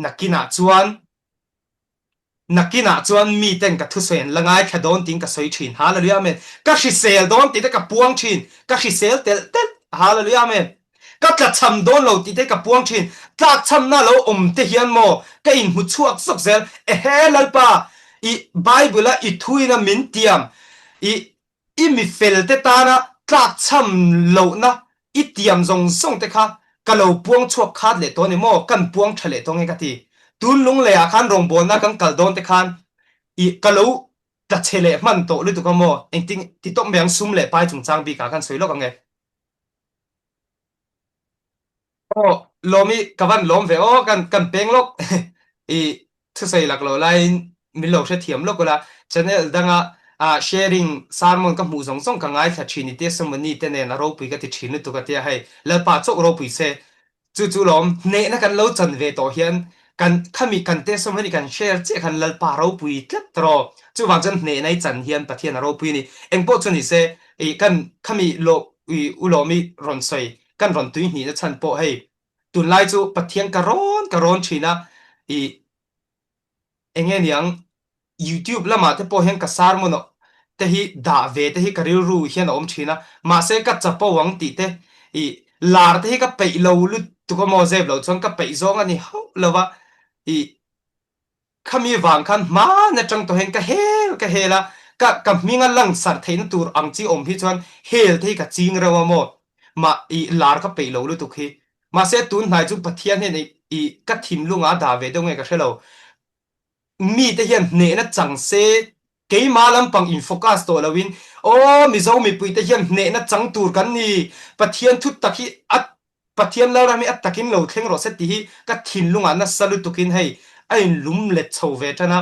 nakinah chuan nakinah chuan miten ka thusawi an la ngaithla dawn tiin ka sawi thin. Hallelujah Amen. Ka hrisel dawn tih te ka puang thin. Ka hrisel telh telh. Hallelujah Amen. Ka tlachham dawn lo tih te ka puang thin. Tlakchhamna lo awm te hian maw ka inhmu chhuak zawk zel. Ehe Lalpa, i Bible a i thuina min tiam, i i mi fel te tana tlakchham lohna i tiam zawng zawng te kha ka lo puang chhuak khat leh tawh a ni maw, kan puang tha leh tawh nge ka ti. Tun lunglei ah khan rawngbawlna kan kal dawn te khan i ka lo tlachhe leh hman tawh lutuk a maw, engtin ti tawp mai ang sum leh pai chungchang bik ah khan sawi lawk ang e. Aw lawm i ka van lawm ve aw kan kan peng lawk i thusawi lak lo laiin min lo hrethiam lawk ula channel danga ah sharing sermon ka hmuh zawng zawng ka ngaithla thin i testimony te nen a ropui ka ti thin lutuk a tia hei Lalpa chauh ropui se chu chu lawm hnehna kan lo chan ve tawh hian kan khami kan testimony kan share chiah khan Lalpa ropui tlat tawh chuvang chuan hnehna i chan hian Pathian a ropui a ni engpawh chu ni se i kan khami lawh i u lawmi rawn sawi kan rawn tui hnihna chhan pawh hei tunlai chu Pathian ka rawn ka rawn thin a i enge niang YouTube lamah te pawh hian ka sermon te hi dah ve te hi ka rilru hian a awm thin a mahse ka chapo ang tih te i lar te hi ka peih lo lutuk a maw zep lo chuan ka peih zawng a ni hauh lo va i Khami vang khan hman atang tawh hian ka hel ka hel a, ka ka hminga langsar theihna tur ang chi awm hi chuan hel te hi ka ching reuh a maw? Mah i lar ka peih lo lutuk hi. Mahse tun hnai chu Pathian hian i i ka thinlunga a dah ve deuh nge ka hre lo. Mite hian hnehna chang se keimah lampang in focus tawh loin aw Mizo mipuite hian hnehna chang tur kan ni, Pathian thu tak hi a Pathian Lalram hi a takin lo thleng rawh se tih hi ka thinlungah nasa lutukin hei a in lum let chho ve tan a,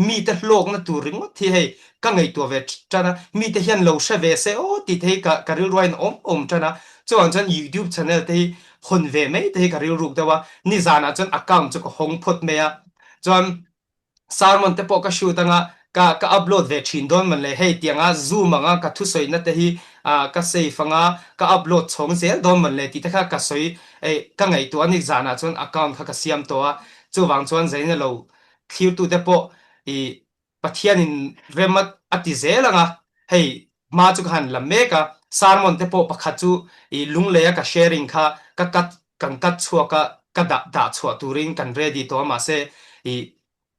mite hlawkna tur ringawt hi hei ka ngaihtuah ve tan a, mite hian lo hre ve se aw tih te hi ka ka rilru a in awm awm tan a, chuvang chuan youtube channel te hi hawn ve mai te hi ka rilruk deuh a, nizanah chuan account chu ka hawng phawt mai a, chuan Sermon te pawh ka shoot anga ka ka upload ve thin dawn man le hei tianga zoom anga ka thusawi te hi ka save anga ka upload chhawng zel dawn man le tih te kha ka sawi ei ka ngaihtuah a ni zanah chuan account kha ka siam tawh a chuvang chuan zaina lo thlir tu te pawh i Pathian in rem a ti zel anga hei hma chu ka han la mek a sermon te pawh pakhat chu i lunglei a ka sharing kha ka cut kan cut chhuak a ka dah dah chhuah turin kan ready tawh a mahse i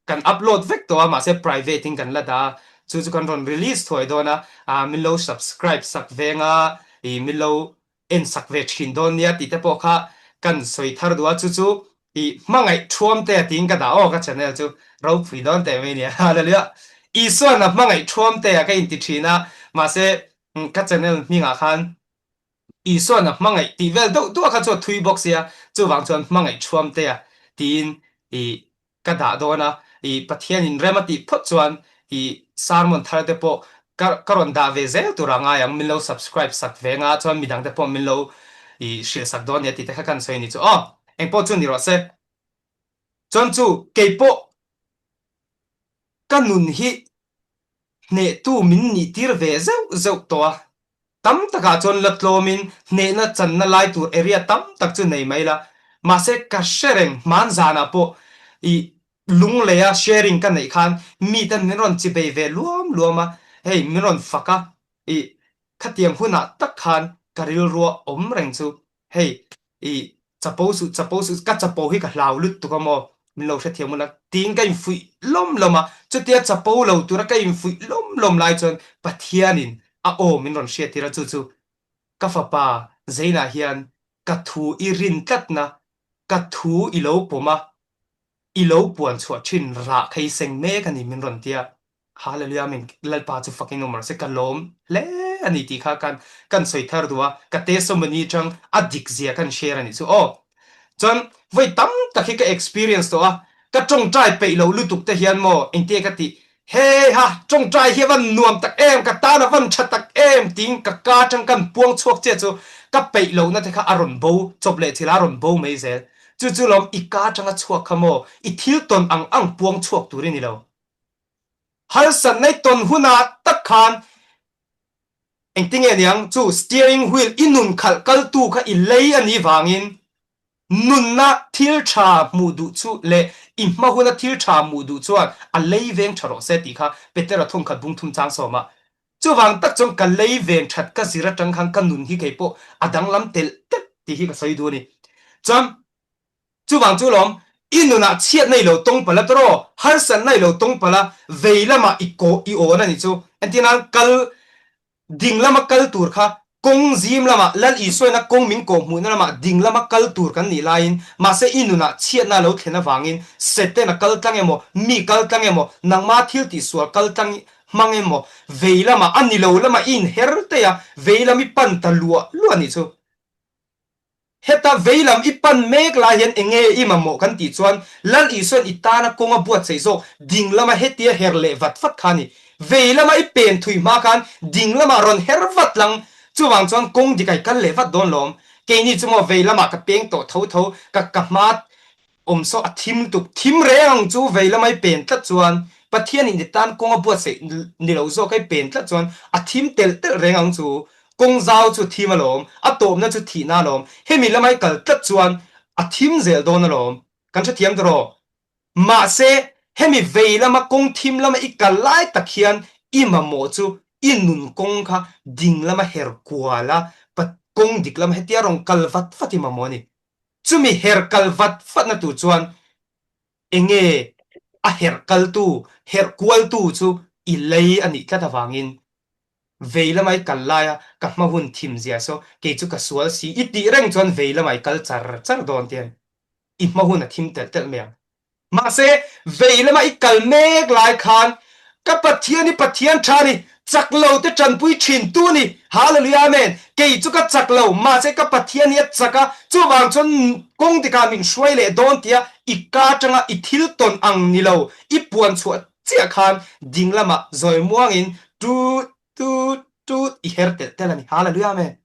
kan upload vek tawh a mahse private in kan la dah a chu chu kan rawn release thuai dawn a ah min lo subscribe sak veng a i min lo en sak ve thin dawn nia tih te pawh kha kan sawi thar duh a chu chu i hmangaih thuam te tiin ka dah aw ka channel chu ropui dawn teh mai nia hallelujah Isuan a hmangaih thuam te a ka inti thin a mahse ka channel hmingah khan Isuan a hmangaih tih vel deuh duah kha chu a thui bawk sia chuvang chuan hmangaih thuam te a tiin i ka dah dawn a, i Pathian in rem a tih phawt chuan i sermon thar te pawh ka ka rawn dah ve zel tur a ngai ang, min lo subscribe sak ve nga chuan midang te pawh min lo i hrilh sak dawn nia tih te kha kan sawi a ni chu aw, engpawh chu ni rawh se. Chuan chu keipawh ka nun hi hnehtu min nih tir ve zeuh zeuh tawh a, tam takah chuan la tlawmin hnehna channa lai tur area tam tak chu nei mai la, mahse ka hre reng hman zanah pawh i lungleia sharing ka neih khan miten min rawn chibei ve luam luam a, hei min rawn fak a, i khatiang hunah tak khan ka rilrua awm reng chu hei i chapo suh chapo suh ka chapo hi ka hlau lutuk a maw min lo hrethiam ula tiin ka infuih lawm lawm a chutia chapo lo tura ka infuih lawm lawm lai chuan Pathianin a aw min rawn hriattir a chu chu ka fapa Zainah hian ka thu i rin tlatna ka thu i lo pawm a i lo puan chhuah thin rah kha i seng mek a ni min rawn tia. Hallelujah Amen Lalpa chu fakin awm rawh se ka lawm hle a ni tih kha kan kan sawi thar duh a ka testimony atang a dik zia kan share a nih chu aw chuan vawi tam tak hi ka experience tawh a ka tawngtai peih lo lutuk te hian maw engtia ka tih hei ha tawngtai hi a van nuam tak em ka tan a van tha tak em tiin ka ka atang kan puang chhuak che chu ka peih lohna te kha a rawn bo chawp leh thil a rawn bo mai zel chu chu lawm i ka atanga chhuak kha maw i thil tawn ang ang puang chhuak tur i ni lo. Harsatna i tawn hunah tak khan engtinge niang chu steering wheel i nun khalh kaltu kha i lei a nih vangin nunna thil tha hmuh duh chu leh i hma huna thil tha hmuh duh chuan a lei veng tha rawh se tih kha Petera thawngkhat bung thum chang sawmah chuvang tak chuan ka lei veng that ka zir atang khan ka nun hi kei pawh a danglam telh telh tih hi ka sawi duh a ni. Chuan Chuvang chu lawm, i nunah chhiatna i lo tawng palh a tawraw, harsatna i lo tawng palh a, vei lamah i kawh i awn a nih chu. Entir nan, kal ding lama kal tur kha kawng zim lamah, Lal Isuaina kawng min kawh hmuhna lamah ding lama kal tur kan nih laiin, mahse i nunah chhiatna a lo thlen avangin Setana kal tlang emaw, mi kal tlang emaw, nangma thil tihsual kal tlang hmang emaw, vei lamah a ni lo lamah i inher daih a, vei lam i pan ta luah luah a nih chu. Heta veilam i pan mek lai hian enge i mamawh kan tih chuan Lal Isua'n i tana kawnga buatsaih zawk ding lama hetia her leh vat vat kha a ni. Vei lama i pen thui hma khan ding lamah rawn her vat lang. Chuvang chuan kawng dik a i kal leh vat dawn lawm. Keini chu maw vei lamah ka peng tawh tho tho ka ka hma Awm saw a thim lutuk. Thim reng ang chu vei lamai pen tlat chuan Pathianin i tan kawng a buatsaih ni lo zawk ai pen tlat chuan a thim telh telh reng ang chu. Kawng zau chu thim alawm, a tawpna chu thihna alawm. Hemi lamai kal tlat chuan a thim zel dawn alawm. Kan hrethiam ta rawh. Mahse, hemi vei lama kawng thim lama i kal lai tak hian i mamawh chu i nun kawng kha ding lama her kual a, kawng dik lama hetia rawn kal vat vat i mamawh a ni. Chumi her kal vat vatna tur chuan enge a herh kaltu, herh kualtu chu i lei a nih tlat avangin vei lamah i kal laia ka hma hun thim zia saw kei chu ka sual si i tih reng chuan vei lamah i kal char char dawn tian i hma hun a thim telh telh mai ang. Mahse, vei lama i kal mek lai khan. Ka Pathian hi Pathian tha ni, chak lo te tanpui thin tu ni. Hallelujah Amen. Kei chu ka chak lo, mahse ka Pathian hi a chak a, chuvang chuan kawng dikah min hruai leh dawn tia i ka atanga i thil tawn ang ni lo, i puan chhuah chiah khan ding lamah zawi muangin tut tut tut i her telh telh a ni. Hallelujah Amen.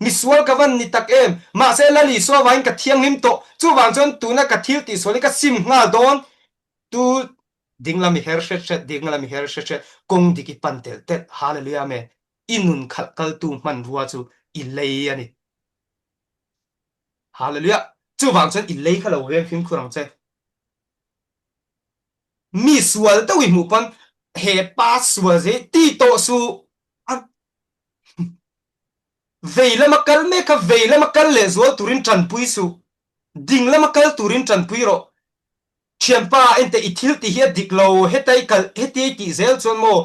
Misual ka van ni tak em? Mahse Lal Isua vangin ka thianghlim tawh, chuvang chuan tuna ka thil tihsual hi ka sim nghal dawn. Tu dinglam i her hret hret, dinglam i her hret hret, kawng dik i pan telh telh. Hallelujah Amen. I nun khalh kaltu hmanrua chu i lei a ni. Hallelujah. Chuvang chuan i lei kha lo veng fimkhur ang che. Mi sual deuh i hmuh pawn he pa sual zei ti tawh suh. Vei lama kal mek kha vei lama kal leh zual turin tanpui suh. Ding lama kal turin tanpui rawh. Thianpa ente i thil ti hi a dik lo, heta i kal hetia i tih zel chuan maw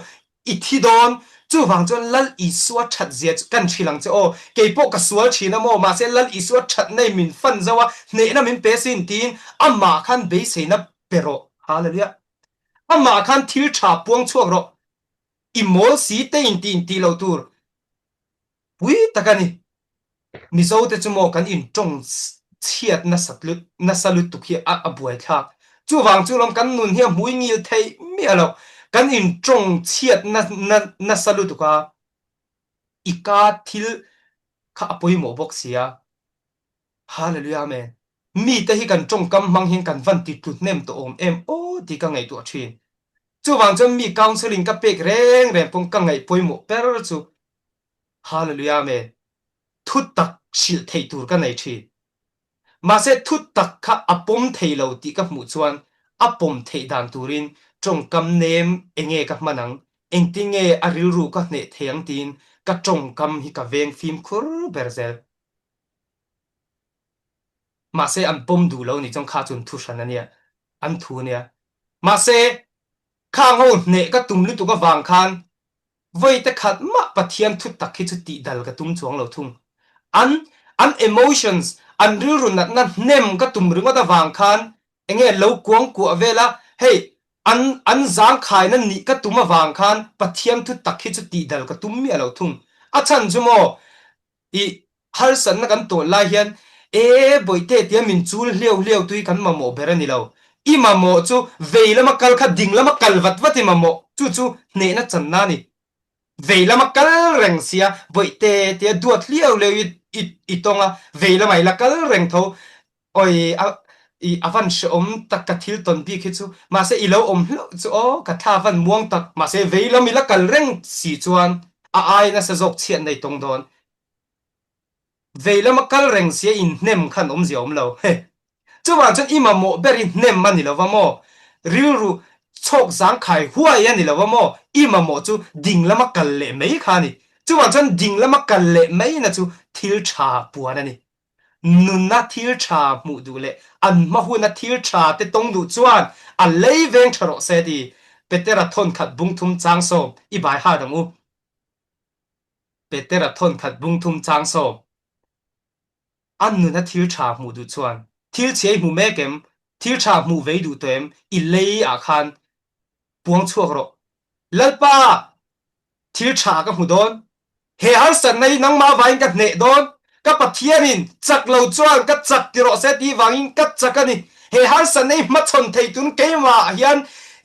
i thi dawn. Chuvang chuan Lal Isua that zia chu kan hrilh ang che aw. Keipawh ka sual thin a maw, mahse Lal Isua thatna in min fan zo a, hnehna min pe sin tiin amah khan beiseina pe rawh. Hallelujah. Amah khan thil tha puang chhuak rawh. I mawl si te in ti in tih loh tur pui tak a ni. Mizo te chu maw kan in tawng chhiat nasat lut nasa lutuk hi a a buai thlak. Chuvang chu lawm kan nun hi a hmui ngil theih miah loh. Kan in tawng chhiat na na nasa lutuk a, i ka thil kha a pawimawh bawk sia. Hallelujah Amen. Mite hi kan tawngkam hmang hian kan van ti tlu hnem tawh awm em aw tih ka ngaihtuah thin. Chuvang chuan mi counselling ka pek reng reng pawh ka ngaih pawimawh ber chu Hallelujah Amen. Thu tak hrilh theih tur ka nei thin. Mahse thu tak kha a pawm thei lo tih ka hmuh chuan a pawm theih dan turin tawngkam nem enge ka hman ang, engtinge a rilru ka hneh thei ang tiin ka tawngkam hi ka veng fimkhur ber zel. Mahse an pawm duh lo ni chuan kha chu an thu hran a nia, an thu a nia. Mahse khang ho hneh ka tum lutuk avang khan vawi te khat mah Pathian thu tak hi chu tih dal ka tum chuang lo thung. An an emotions, an rilru natna hnem ka tum ringawt avang khan enge lo kuang kuah vel a, hei an an zangkhaina nih ka tum avang khan Pathian thu tak hi chu tih dal ka tum miah lo thung. A chhan chu maw I harsatna kan tawn lai hian e bawihte tia min chul hliau hliau tui kan mamawh ber a ni lo. I mamawh chu vei lama kal kha ding lama kal vat vat i mamawh chu chu hnehna channa a ni. Vei lama kal reng sia bawihte tia duat hliau hliau i i i tawng a, vei lama i la kal reng tho. Oi a i a van hrehawm tak ka thil tawn bik hi chu mahse i lo awm hlauh chu aw ka thla van muang tak mahse vei lam i la kal reng si chuan a ai nasa zawk chhiat nei tawng dawn. Vei lama kal reng sia in hnem khan awmzia awm lo he. Chuvang chuan i mamawh ber i hnem a ni lo va maw? Rilru chhawk zangkhai huai a ni lo va maw? I mamawh chu ding lama kal leh mai kha a ni. Chuvang chuan ding lama kal leh mai na chu thil tha puan a ni. Nunna thil tha hmuh duh leh an hma huna thil tha te tawng duh chuan a lei veng tha rawh se ti Petera thawnkhat bungthum changsawm i bai hat ang u. Petera thawnkhat bungthum changsawm An nuna thil tha hmuh duh chuan thil chhia i hmu mek em? Thil tha hmuh vei duh tawh em? I lei ah khan puang chhuak rawh. Lalpa! Thil tha ka hmu dawn. He harsatna hi nangmah vangin ka hneh dawn. Ka Pathianin chak lo chuan ka chak ti rawh se tih vangin ka chak a ni. He harsatna hi hmachhawn thei tun keimah hian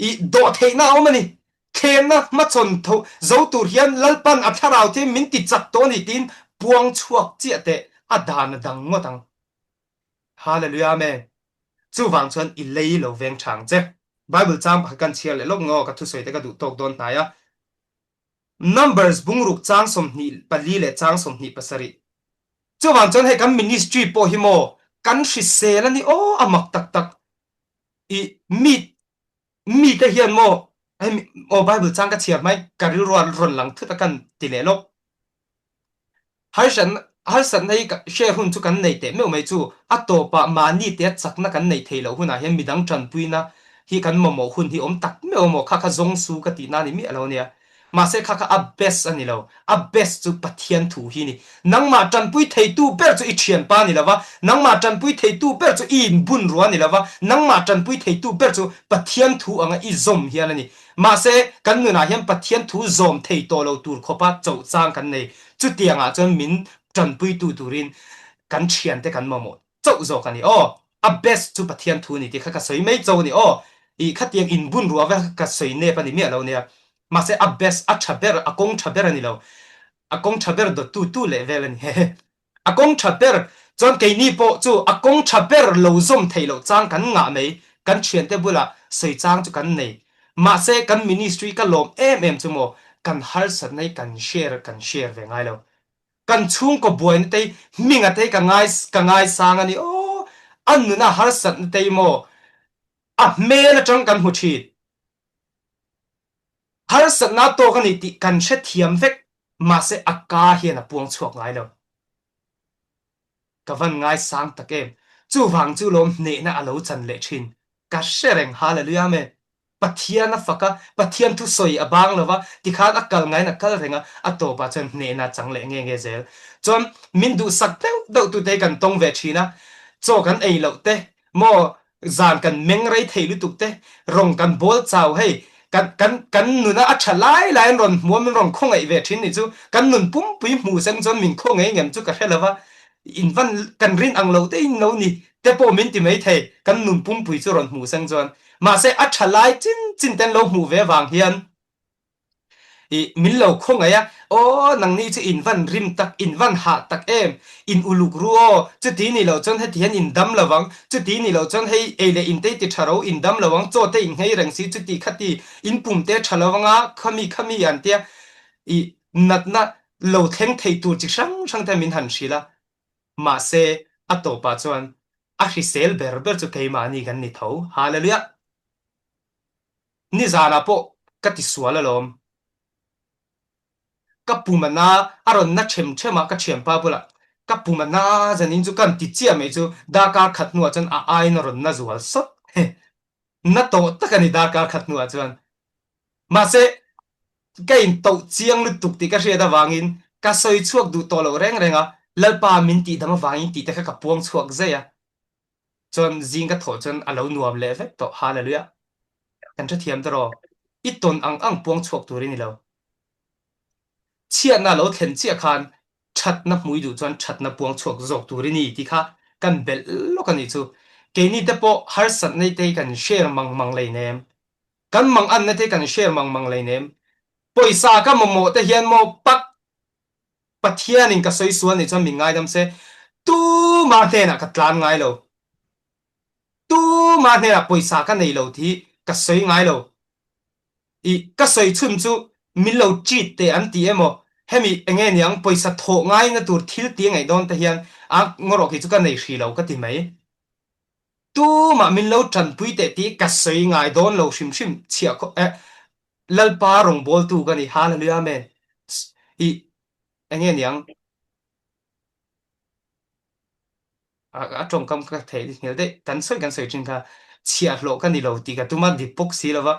i dawh theihna a awm a ni. Thlemna hmachhawn tho zo tur hian Lalpan a thlarau te min ti chak tawh a ni tiin puang chhuak chiah teh a dan a dang ngawt ang. Hallelujah Amen. Chuvang chuan i lei lo veng tha ang che. Bible chang pakhat kan chhiar leh lawk ngaw ka thusawi te ka duh tawk dawn hnai a. Numbers bungruk chang 24 leh chang 27. Chuvang chuan hei kan ministry pawh hi maw kan hrisel a ni aw a mak tak tak i mi mi te hian maw hei aw Bible chang ka chhiar mai ka rilru a rawn lang thut a kan ti leh lawk. Harsatna hi hre hun chu kan nei teh meuh mai chu a tawpah mahni tea chakna kan neih theih loh hunah hian midang tanpuina hi kan mamawh hun hi awm tak meuh a maw? Kha kha zawng su ka tihna a ni miah lo ania. Mahse kha kha a best a ni lo. A best chu Pathian thu hi ni. Nangmah tanpui theitu ber chu i thianpa ni lova, nangmah tanpui theitu ber chu i inbun rua ni lova, nangmah tanpui theitu ber chu Pathian thu anga i zawm hian a ni. Mahse, kan nunah hian Pathian thu zawm thei tawh lo tur khawpa chauh chang kan nei. Chutiangah chuan min tanpuitu turin kan thiante kan mamawh chauh zawk a ni aw. A best chu Pathian thu a ni tih kha ka sawi mai chauh a ni aw. Ih khatiang inbun ruah vek kha ka sawi nep a ni miah lo nia. Mahse, a best, a tha ber, a kawng tha ber a ni lo. A kawng tha ber dawttu tu leh vel a ni. Hehe. A kawng tha ber chuan keini pawh chu a kawng tha ber lo zawm theih loh chang kan ngah mai, kan thiante bulah sawi chang chu kan nei. Mahse kan ministry ka lawm em em chu maw kan harsatna hi kan share kan share ve ngai lo. Kan chhungkaw buaina te hi hminga te hi ka ngai ka ngaisang a ni aw, a nuna harsatna te hi maw a hmel atang kan hmu thin. Harsatna tawk a ni tih kan hrethiam vek, mahse a ka hian a puang chhuak ngai lo. Ka van ngaisang tak em! Chuvang chu lawm hnehna a lo chan leh thin. Ka hre reng, Hallelujah Amen! Pathian a fak a, Pathian thusawi a bang lo va, tikhan a kal ngaiin a kal reng a, a tawpah chuan hnehna a chang leh nge nge zel. Chuan min duhsak deuh deuh tute hi kan tawng ve thin a, chaw kan ei loh te, Maw zan kan meng rei thei lutuk te, rawng kan bawl chau hei, kan kan kan nuna a tha lai lai an rawn hmu a, min rawn khawngaih ve thin nih chu, kan nun pumpui hmu seng chuan min khawngaih ngem chu ka hre lo va, in van kan rin ang lo te in lo ni te pawh min ti mai thei, kan nun pumpui chu rawn hmu seng chuan. Mahse a tha lai chin chin te an lo hmuh ve vang hian, I min lo khawngaih a, aw nangni chu in van rim tak, in van hah tak em, in uluk ru aw, chuti ni loh chuan heti hian in dam lo ang, chuti ni loh chuan hei ei leh in te ti tha ro, in dam lo ang, chaw te in nghei reng si, chuti khati in pum te tha lo anga khami khami an tia, i natna lo thleng thei tur chi hrang hrang te min han hrilh a, mahse a tawpah chuan a hrisel ber ber chu keimahni kan ni tho, Hallelujah! Nizanah pawh ka ti sual alawm. Ka pum a na, a rawn na ṭhem ṭhem a, ka ṭhianpa bulah ka pum a na zanin chu kan ti chiah mai chu darkar khat hnuah chuan a aiin a rawn na zual sawt. Na tawh tak a ni darkar khat hnuah chuan. Mahse, ka intoh chiang lutuk tih ka hriat avangin ka sawi chhuak duh tawh loh reng reng a, Lalpa min tihdam avangin tih te kha ka puang chhuak zai a. Chuan zing ka thawh chuan a lo nuam leh vek tawh. Hallelujah. Kan hrethiam ta rawh. I tawn ang ang puang chhuak tur i ni lo. Chhiatna lo thlen chiah khan thatna hmui duh chuan thatna puang chhuak zawk tur i ni tih kha kan belh lawk a nih chu. Keini te pawh harsatna te hi kan share mang mang lei nem. Kan mang anna te hi kan share mang mang lei nem. Pawisa ka mamawh te hian maw pak Pathianin ka sawi sual nih chuan min ngaidam se, tumah hnenah ka tlan ngai lo. Tumah hnenah pawisa ka nei lo tih ka sawi ngai lo. I ka sawi chhun chu min lo cheat teh an ti emaw, hemi enge niang pawisa thawh ngaina tur thil ti a ngaih dawn te hian a ngawrawh khi chu ka nei hrih lo ka ti mai. Tumah min lo tanpui teh tih ka sawi ngai dawn lo hrim hrim chhiah khawp eh Lalpa rawngbawltu ka ni Hallelujah Amen I enge niang a tawngkam ka theih hmel daih kan sawi kan sawi thin kha chhiahhlawh ka ni lo tih ka tum a dik bawk si lova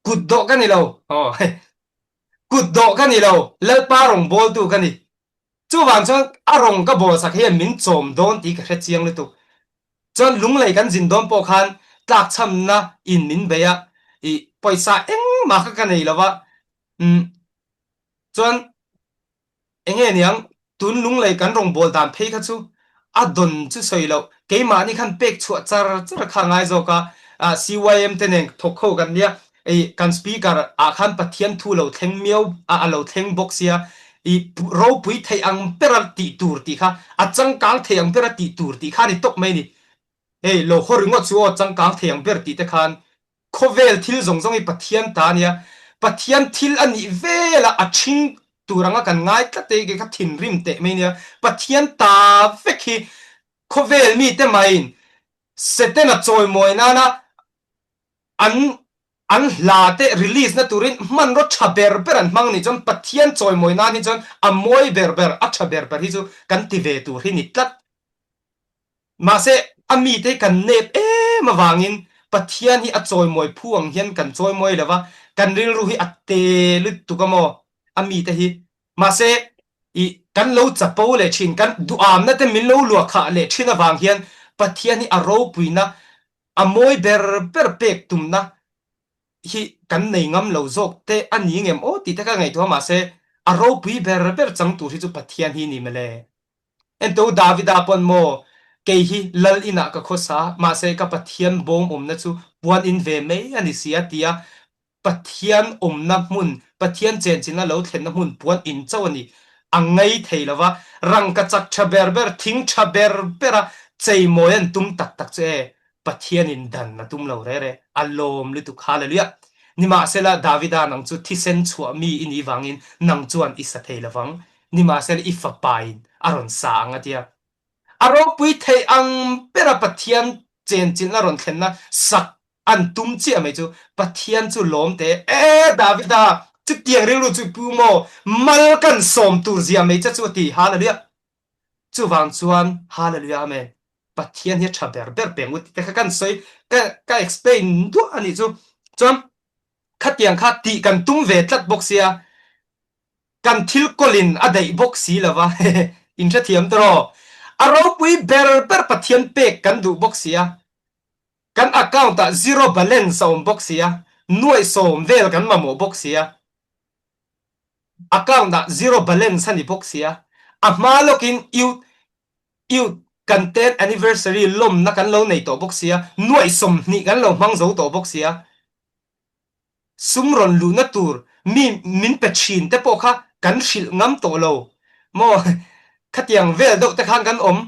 kut dawh ka ni lo aw kut dawh ka ni lo Lalpa rawngbawltu ka ni Chuvang chuan a rawng ka bawlsak hian min chawm dawn tih ka hre chiang lutuk. Chuan lunglei kan zin dawn pawh khan tlakchhamna in min bei a, ih pawisa engmah kha ka nei lo va, umm chuan enge niang tun lunglei kan rawng bawl dan phei kha chu a dawn chu sawi loh, keimahni khan pek chhuah char char kha a ngai zawk a, ah CYM te nen thawk ho kan nia, i kan speaker ah khan Pathian thu lo thleng miau a a lo thleng bawk sia, i ropui theih ang bera tih tur tih kha a changkang thei ang bera tih tur tih kha a ni tawp mai a ni. Hei lo haw ringawt chu aw changkang thei ang ber tih te khan khawvel thil zawng zawng hi Pathian ta a nia, Pathian thil a nih vela a ṭhing tur anga kan ngai tlat e kei kha thinrim teh mai nia, Pathian ta vek hi khawvel mite maiin Setana chawimawi nana an an hla te release na turin hmanraw tha ber ber an hmang nih chuan Pathian chawimawi nan hi chuan a mawi ber ber a tha ber ber hi chu kan ti ve tur hi ni tlat. Mahse a mite hi kan nep em avangin. Pathian hi a chawimawi phu ang hian kan chawimawi lo va, kan rilru hi a te lutuk a maw a mite hi. Mahse, i kan lo chapo leh thin, kan duhamna te min lo luah khah leh thin avang hian Pathian hi a ropuina, a mawi ber ber pek tumna hi kan nei ngam lo zawk te a ni ngem aw tih te ka ngaihtuah a, mahse a ropui ber ber chang tur hi chu Pathian hi ni mawle. Ento Davida pawn maw kei hi lal inah ka khawsa, mahse ka Pathian bawm awmna chu puan in ve mai a ni si a ti a, Pathian awmna hmun, Pathian chenchilna lo thlenna hmun puan in chauh a ni. A ngei thei lo va, rangkachak tha ber ber, thing tha ber bera cheimawi an tum tak tak chu e, Pathianin dan a tum lo re re, a lawm lutuk. Hallelujah! Nimahsela, Davida nang chu thisen chhuah mi i nih vangin nang chuan i sa thei lo vang. Nimahsela, i fapain a rawn sa ang a tia. A ropui thei ang bera Pathian chenchilhna rawn thlenna sak an tum chiah mai chu Pathian chu lawm teh e. Davida, chutiang rilru chu i pu maw? Mal kan sawm tur zia mai che chu a ti. Hallelujah! Chuvang chuan Hallelujah Amen Pathian hi a tha ber ber peng u tih te kha kan sawi ka ka explain duah a nih chu. Chuan khatiang kha tih kan tum ve tlat bawk sia kan thil kawlin a daih bawk si lo va in hrethiam tawh aw. A ropui ber ber Pathian pek kan duh bawk sia kan account ah zero balance a awm bawk sia nuaihsawm vel kan mamawh bawk sia. Account ah zero balance a ni bawk sia, a hma lawkin youth youth kan tenth anniversary lawmna kan lo nei tawh bawk sia, nuaih 20 kan lo hmang zo tawh bawk sia, sum rawn luhna tur mi min pe thin te pawh kha kan hrilh ngam tawh lo maw khatiang vel deuh te khan kan awm,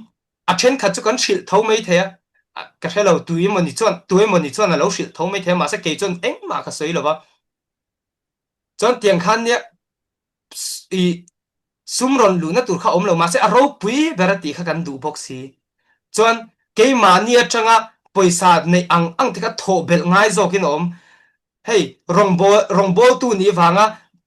a thenkhat chu kan hrilh tho mai thei a, ka hre lo tu emawni chuan tu emawni chuan a lo hrilh tho mai thei a mahse kei chuan engmah ka sawi lo va. Chuan tiang khan nia i sum rawn luhna tur kha awm lo mahse a ropui ber a tih kha kan duh bawk si. Chuan keimahni atanga pawisa neih ang ang te kha thawh belh ngai zawkin a awm. Hei rawngbâwl rawngbâwltu nih vanga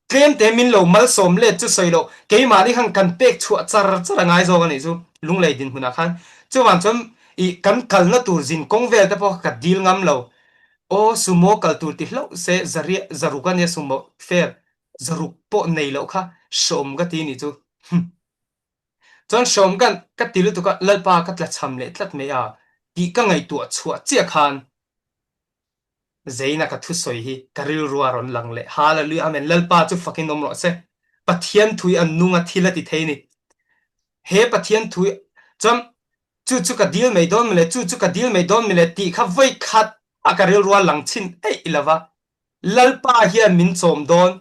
tlem te min lo malsawm let chu sawi loh keimahni khan kan pek chhuah char char a ngai zawk a nih chu Lunglei dinhmunah khan. Chuvang chuan i kan kalna tur zin kawng vel te pawh kha ka dil ngam lo. Aw sumo kal tur ti hlauh se zariah zaruk a nia sumo fare zaruk pawh nei loh kha hrawm ka ti nih chu hum chuan hrawm ka ka ti lutuk a Lalpa ka tla cham leh tlat mai a tih ka ngaihtuah chhuah chiah khan Zeina ka thusawi hi ka rilru a rawn lang leh Hallelujah Amen Lalpa chu fakin awm rawh se Pathian thui a nung a thil a ti thei ni he Pathian thui chuan Chu chu ka dil mai dawn mile, chu chu ka dil mai dawn mile tih kha vawi khat a ka rilrual lang chhin eih lo va. Lalpa hian min chawm dawn,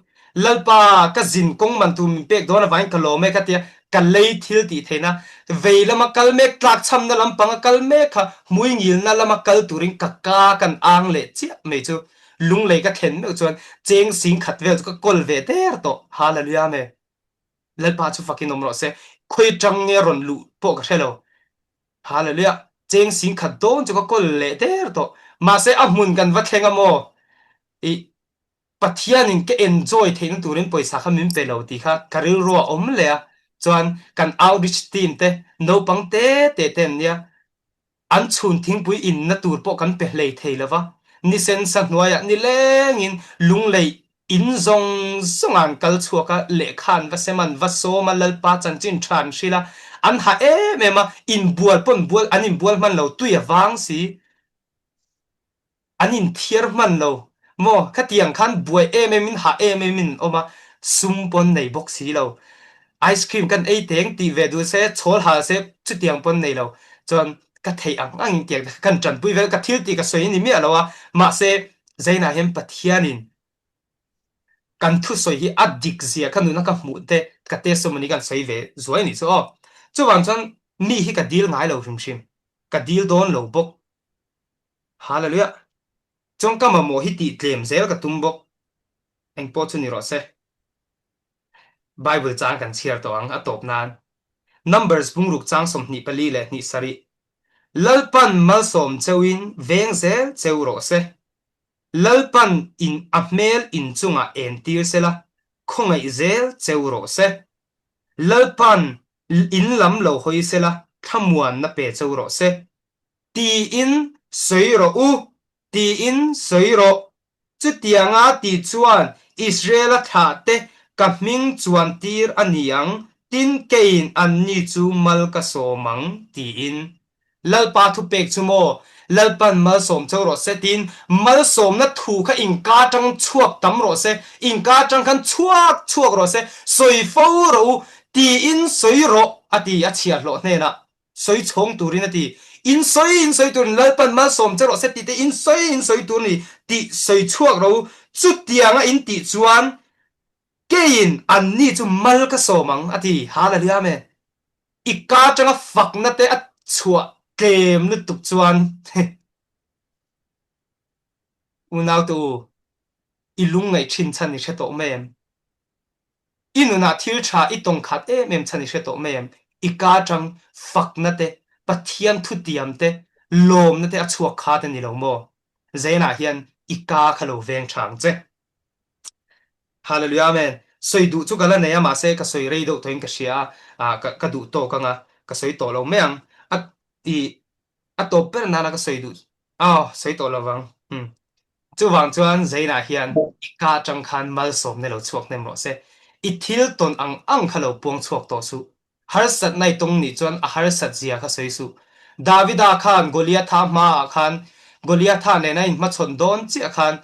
Lalpa ka zin kawng man tur min pek dawn avangin ka lawm e ka tia, ka lei thil tih theihna, vei lama kal mek, tlakchhamna lampanga kal mek kha hmui ngilna lama kal turin ka ka kan ang leh chiah mai chu lunglei ka thlen meuh chuan cheng sing khat vel chu ka kawl ve der tawh. Hallelujah Amen. Lalpa chu fakin awm rawh se. Khawi tang nge rawn luh pawh ka hre lo. Hallelujah. Cheng sing khat dawn chu ka kawl leh der tawh. Mahse a hmun kan va thleng a maw? I Pathianin ka enjoy theihna turin pawisa kha min pe lo tih kha ka rilru a awm leh a. Chuan kan outreach team te naupang te te te an nia. An chhun thingpui inna tur pawh kan pe hlei thei lo va, nisen sa hnuaiah nilengin lunglei in zawng zawngah an kal chhuak a, lehkha an va sem a, an va sawm a, Lalpa chanchin tha an hrilh a, an ha em em a, inbual pawn bual an inbual hman lo, tui a vang si. An inthiar hman lo maw? Khatiang khan buai em em in hah em em in an awm a, sum pawn nei bawk si lo. Ice cream kan ei teng tih ve duh se, chhawl hal se chutiang pawn nei lo. Chuan ka theih ang ang in tiang te kha kan tanpui vel, ka thil tih ka sawi a ni miah lo a, mahse Zainah hian Pathianin kan thusawi hi a dik zia ka nuna ka hmuh te ka testimony kan sawi ve zuai a nih chu aw. Chuvang chuan mi hi ka dil ngai lo hrim hrim, ka dil dawn lo bawk. Hallelujah! Chuan ka mamawh hi tih tlem zel ka tum bawk. Engpawh chu ni rawh se. Bible chang kan chhiar tawh ang a tawp nan. Numbers bungruk chang 24 leh 27. Lalpan malsawm cheuhin veng zel cheu rawh se. Lalpan in a hmel in chungah entir sela, khawngaih zel cheu rawh se. Lalpan in lam lo hawi sela, thlamuanna pe cheu rawh se. Tiin sawi rawh u. Tiin sawi rawh. Chutianga ti chuan Israela thlahte ka hming chuan tir a ni ang, tin keiin anni chu mal ka sawm ang, tiin. Lalpa thupek chu maw, Lalpan malsawm cho rawh se, tiin malsawmna thu kha inka atang chhuak tam rawh se, inka atang khan chhuak chhuak rawh se, sawi fo rawh u, tiin sawi rawh, a ti a chhiahhlawh hnenah. Sawi chhawng turin a ti. In sawi in sawi turin Lalpan malsawm che rawh se tih te in sawi in sawi tur ni tih sawi chhuak ro u. Chutianga in tih chuan keiin anni chu mal ka sawm ang a ti. Hallelujah Amen. I ka atanga fakna te a chhuah tlem lutuk chuan unau te u i lungngaih thin chhan i hre tawh mai em? I nunah thil tha i tawng khat em em chhan i hre tawh mai em? I ka atang fakna te, Pathian thutiam te, lawmna te a chhuak khat a ni lo maw? Zainah hian i ka kha lo veng tha ang che. Hallelujah Amen. Sawi duh chu ka la nei a mahse ka sawi rei deuh tawhin ka hria a, ka ka duh tawk ang a, ka sawi tawh lo mai ang. A i a tawp ber nana ka sawi duh aw sawi tawh lo vang. Hmm. Chuvang chuan Zainah hian i ka atang khan malsawmna lo chhuak hnem rawh se. I thil tawn ang ang kha lo puang chhuak tawh suh. Harsatna i tawng nih chuan a harsat zia kha sawi suh. Davida khan Goliatha hmaah khan Goliatha nena inhmachhawn dawn chiah khan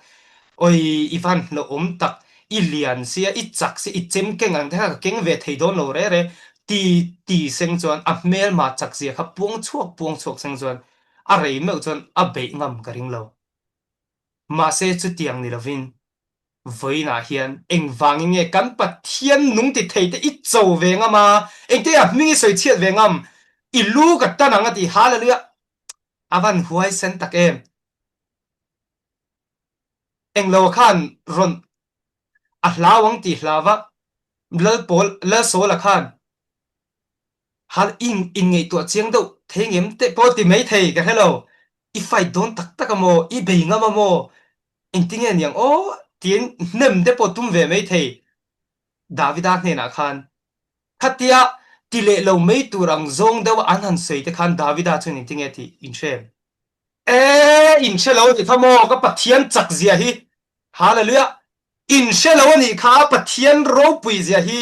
Oi i van hlauhawm tak, i lian sia, i chak sia, i chem keng ang te kha ka keng ve thei dawn lo re re ti ti seng chuan a hmelma chak zia kha puang chhuak puang chhuak seng chuan a rei meuh chuan a beih ngam ka ring lo. Mahse chutiang ni lovin vawiinah hian engvangin nge kan Pathian nung ti thei te i cho ve ngam a, engte a hming i sawi chhiat ve ngam, i lu ka tan ang a ti, Hallelujah! A van huaisen tak em! Englo khan rawn a hlau ang tih hlau a, Lalpawl, Lalsawla khan Hal in inngaihtuah chiang deuh thei ngem teh pawh ti mai thei ka hre lo. I fight dawn tak tak a maw? I bei ngam a maw? Engtinge niang aw? Tiin hnem te pawh tum ve mai thei Davida hnenah khan. Khatia ti leh lo mai tur ang zawng deuh a an han sawi te khan Davida chuan engtinge tih in hre em? E, in hre lo anih kha maw? Ka Pathian chak zia hi. Hallelujah! In hre lo anih kha Pathian ropui zia hi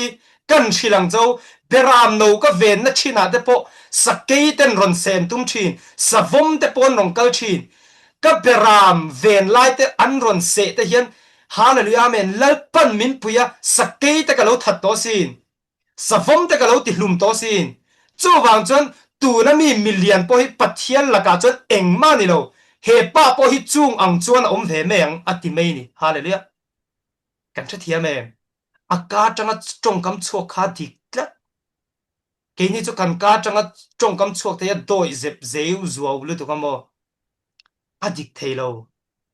kan hrilh ang cho. Beram no ka venna thin ah te pawh sakei ten rawn sem tum thin, savawm te pawh an rawn kal thin. Ka beram ven lai te an rawn seh te hian Hallelujah Amen Lalpan min pui a sakei te ka lo that tawh sin. Savawm te ka lo ti hlum tawh sin. Chuvang chuan tuna mi milian pawh hi Pathian lakah chuan engmah ni lo, he pa pawh hi chung ang chuan a awm ve mai ang a ti mai ni. Hallelujah. Kan hrethiam em? A ka atanga tawngkam chhuak kha dik tlat. Keini chu kan ka atanga tawngkam chhuak thei a dawih zep zeu zuau lutuk a maw? A dik thei lo.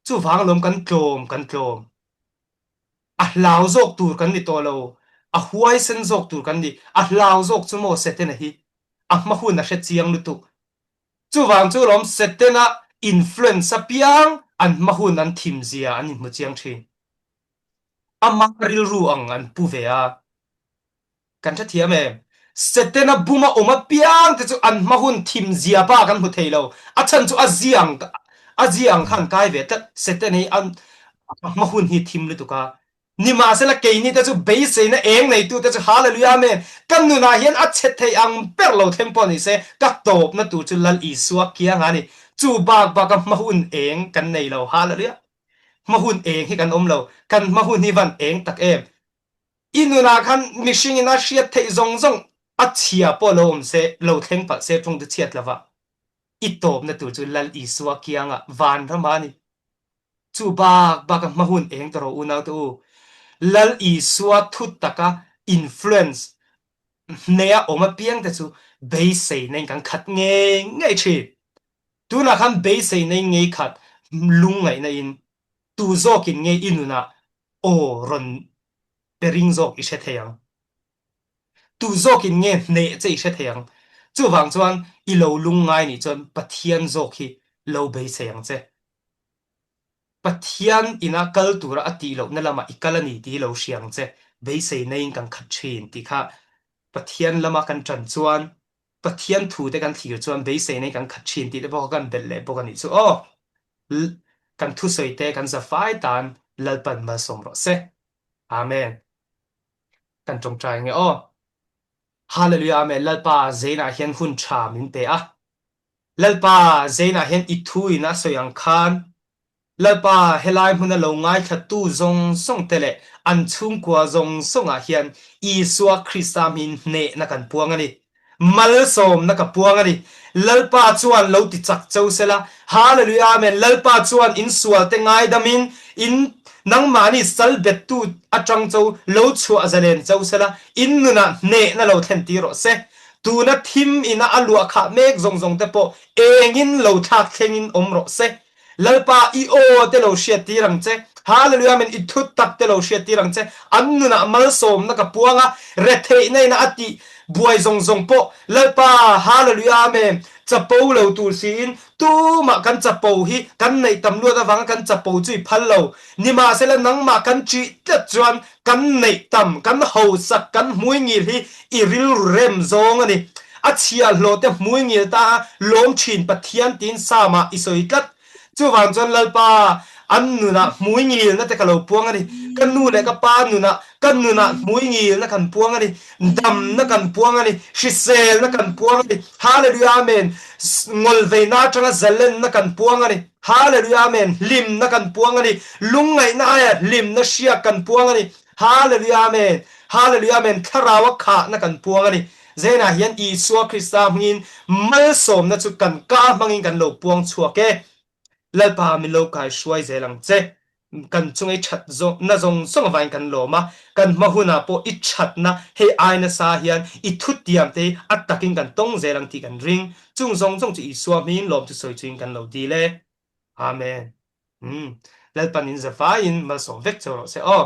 Chuvang alawm kan tlawm kan tlawm. A hlau zawk tur kan ni tawh lo, a huaisen zawk tur kan ni. A hlau zawk chu maw Setena hi a hma hun a hre chiang lutuk. Chuvang chu lawm Setena influence apiang an hma hun an thim zia an inhmu chiang thin. Ama rilru ang an pu ve a. Kan hrethiam em? Setana buma awm apiang te chu an hma hun thim zia bak an hmu thei lo. A chhan chu a zia ang a zia ang kha an kai ve tlat. Setana hi an hma hun hi thim lutuk a. Nimahsela keini te chu beiseina eng neitu te chu Hallelujah Amen! Ka nunah hian a chhe thei ang ber lo thleng pawh ni se ka tawpna tur chu Lal Isua kiang a ni. Chu bak baka hma hun eng kan nei lo. Hallelujah! Hma hun eng hi kan awm lo. Kan hma hun hi van eng tak em? I nunah khan mihring in a hriat theih zawng zawng a chhia pawh lo awm se, lo thleng palh se ṭung chu chhiat lova i tawpna tur chu Lal Isua kiangah vanram a ni. Chu bak baka hma hun eng ta rawh unaute u. Lal Isua thu taka influence hneia awm apiang te chu beiseina in kan khat ngei ngei ṭhin. Tunah khan beiseina in ngei khat lungngaihna in tu zawkin nge i nunah aw rawn pe ring zawk i hre thei ang. Tu zawkin nge hneh che i hre thei ang. Chuvang chuan i lo lungngai nih chuan Pathian zawk hi lo beisei ang che. Pathian ina kal tura a tih lohna lamah i kal a ni tih hi lo hria ang che. Beisei naiin kan khat thin tih kha Pathian lama kan ṭan chuan Pathian thu te kan thlir chuan beisei nei kan khat thin tih te pawh kha kan belh leh bawk a nih chu aw. Kan thusawi te kan zafai tan Lalpan malsawm rawh se. Amen. Kan ṭawngṭai nge aw. Hallelujah Amen Lalpa zeinah hian hun ṭha min pe a. Lalpa zeinah hian i thu in a sawi ang khan Lalpa, helai hmuna lo ngaithlattu zawng zawngte leh an chhungkua zawng zawngah hian Isua Krista hmin hnehna kan puang a ni. Malsawmna ka puang a ni. Lalpa chuan lo ti chak cho sela. Hallelujah Amen Lalpa chuan in sualte ngaidamin in nangmahni sal bettu atang cho lo chhuah zalen cho sela, in nunah hnehna lo thlen tir rawh se. Tuna thim ina a luah khah mek zawng zawngte pawh engin lo thlak thlengin awm rawh se. Lalpa, i aw te lo hriat tir ang che. Hallelujah Amen I thut tak te lo hriat tir ang che. An nunah malsawmna ka puang a, retheihna ina a tih buai zawng zawng pawh Lalpa, Hallelujah Amen chapo lo tur siin tumah kan chapo hi kan neih tam luat avanga kan chapo chu i phal lo. Nimahsela nangmah kan ṭih tlat chuan kan neih tam, kan hausak, kan hmui ngil hi i rilru rem zawng a ni. A chhiahhlawh te hmui ngil ta a lawm thin Pathian tiin Psalm-ah i sawi tlat. Chuvang chuan Lalpa, an nunah hmui ngilna te ka lo puang a ni. Ka nu leh ka pa nunah, ka nunah hmui ngilna kan puang a ni. Damna kan puang a ni. Hriselna kan puang a ni. Hallelujah Amen. Ngawlveina atanga zalenna kan puang a ni. Hallelujah Amen Hlimna kan puang a ni Lungngaihna aia hlimna hriak kan puang a ni Hallelujah Amen Hallelujah Amen Thlarau a khahna kan puang a ni Zenah hian Isua Krista hmangin malsawmna chu kan ka hmangin kan lo puang chhuak e Lalpa min lo kai hruai zel ang che Kan chunga i that na zawng zawng avangin kan lawm a, kan hma hunah pawh i thatna hei ai nasa hian i thutiam te hi a takin kan tawng zel ang tih kan ring. Chung zawng zawng chu Isua hmingin lawm chu sawi chuin kan lo dil e. Amen. Umm. Lalpan in zavaiin malsawm vek cheu rawh se aw.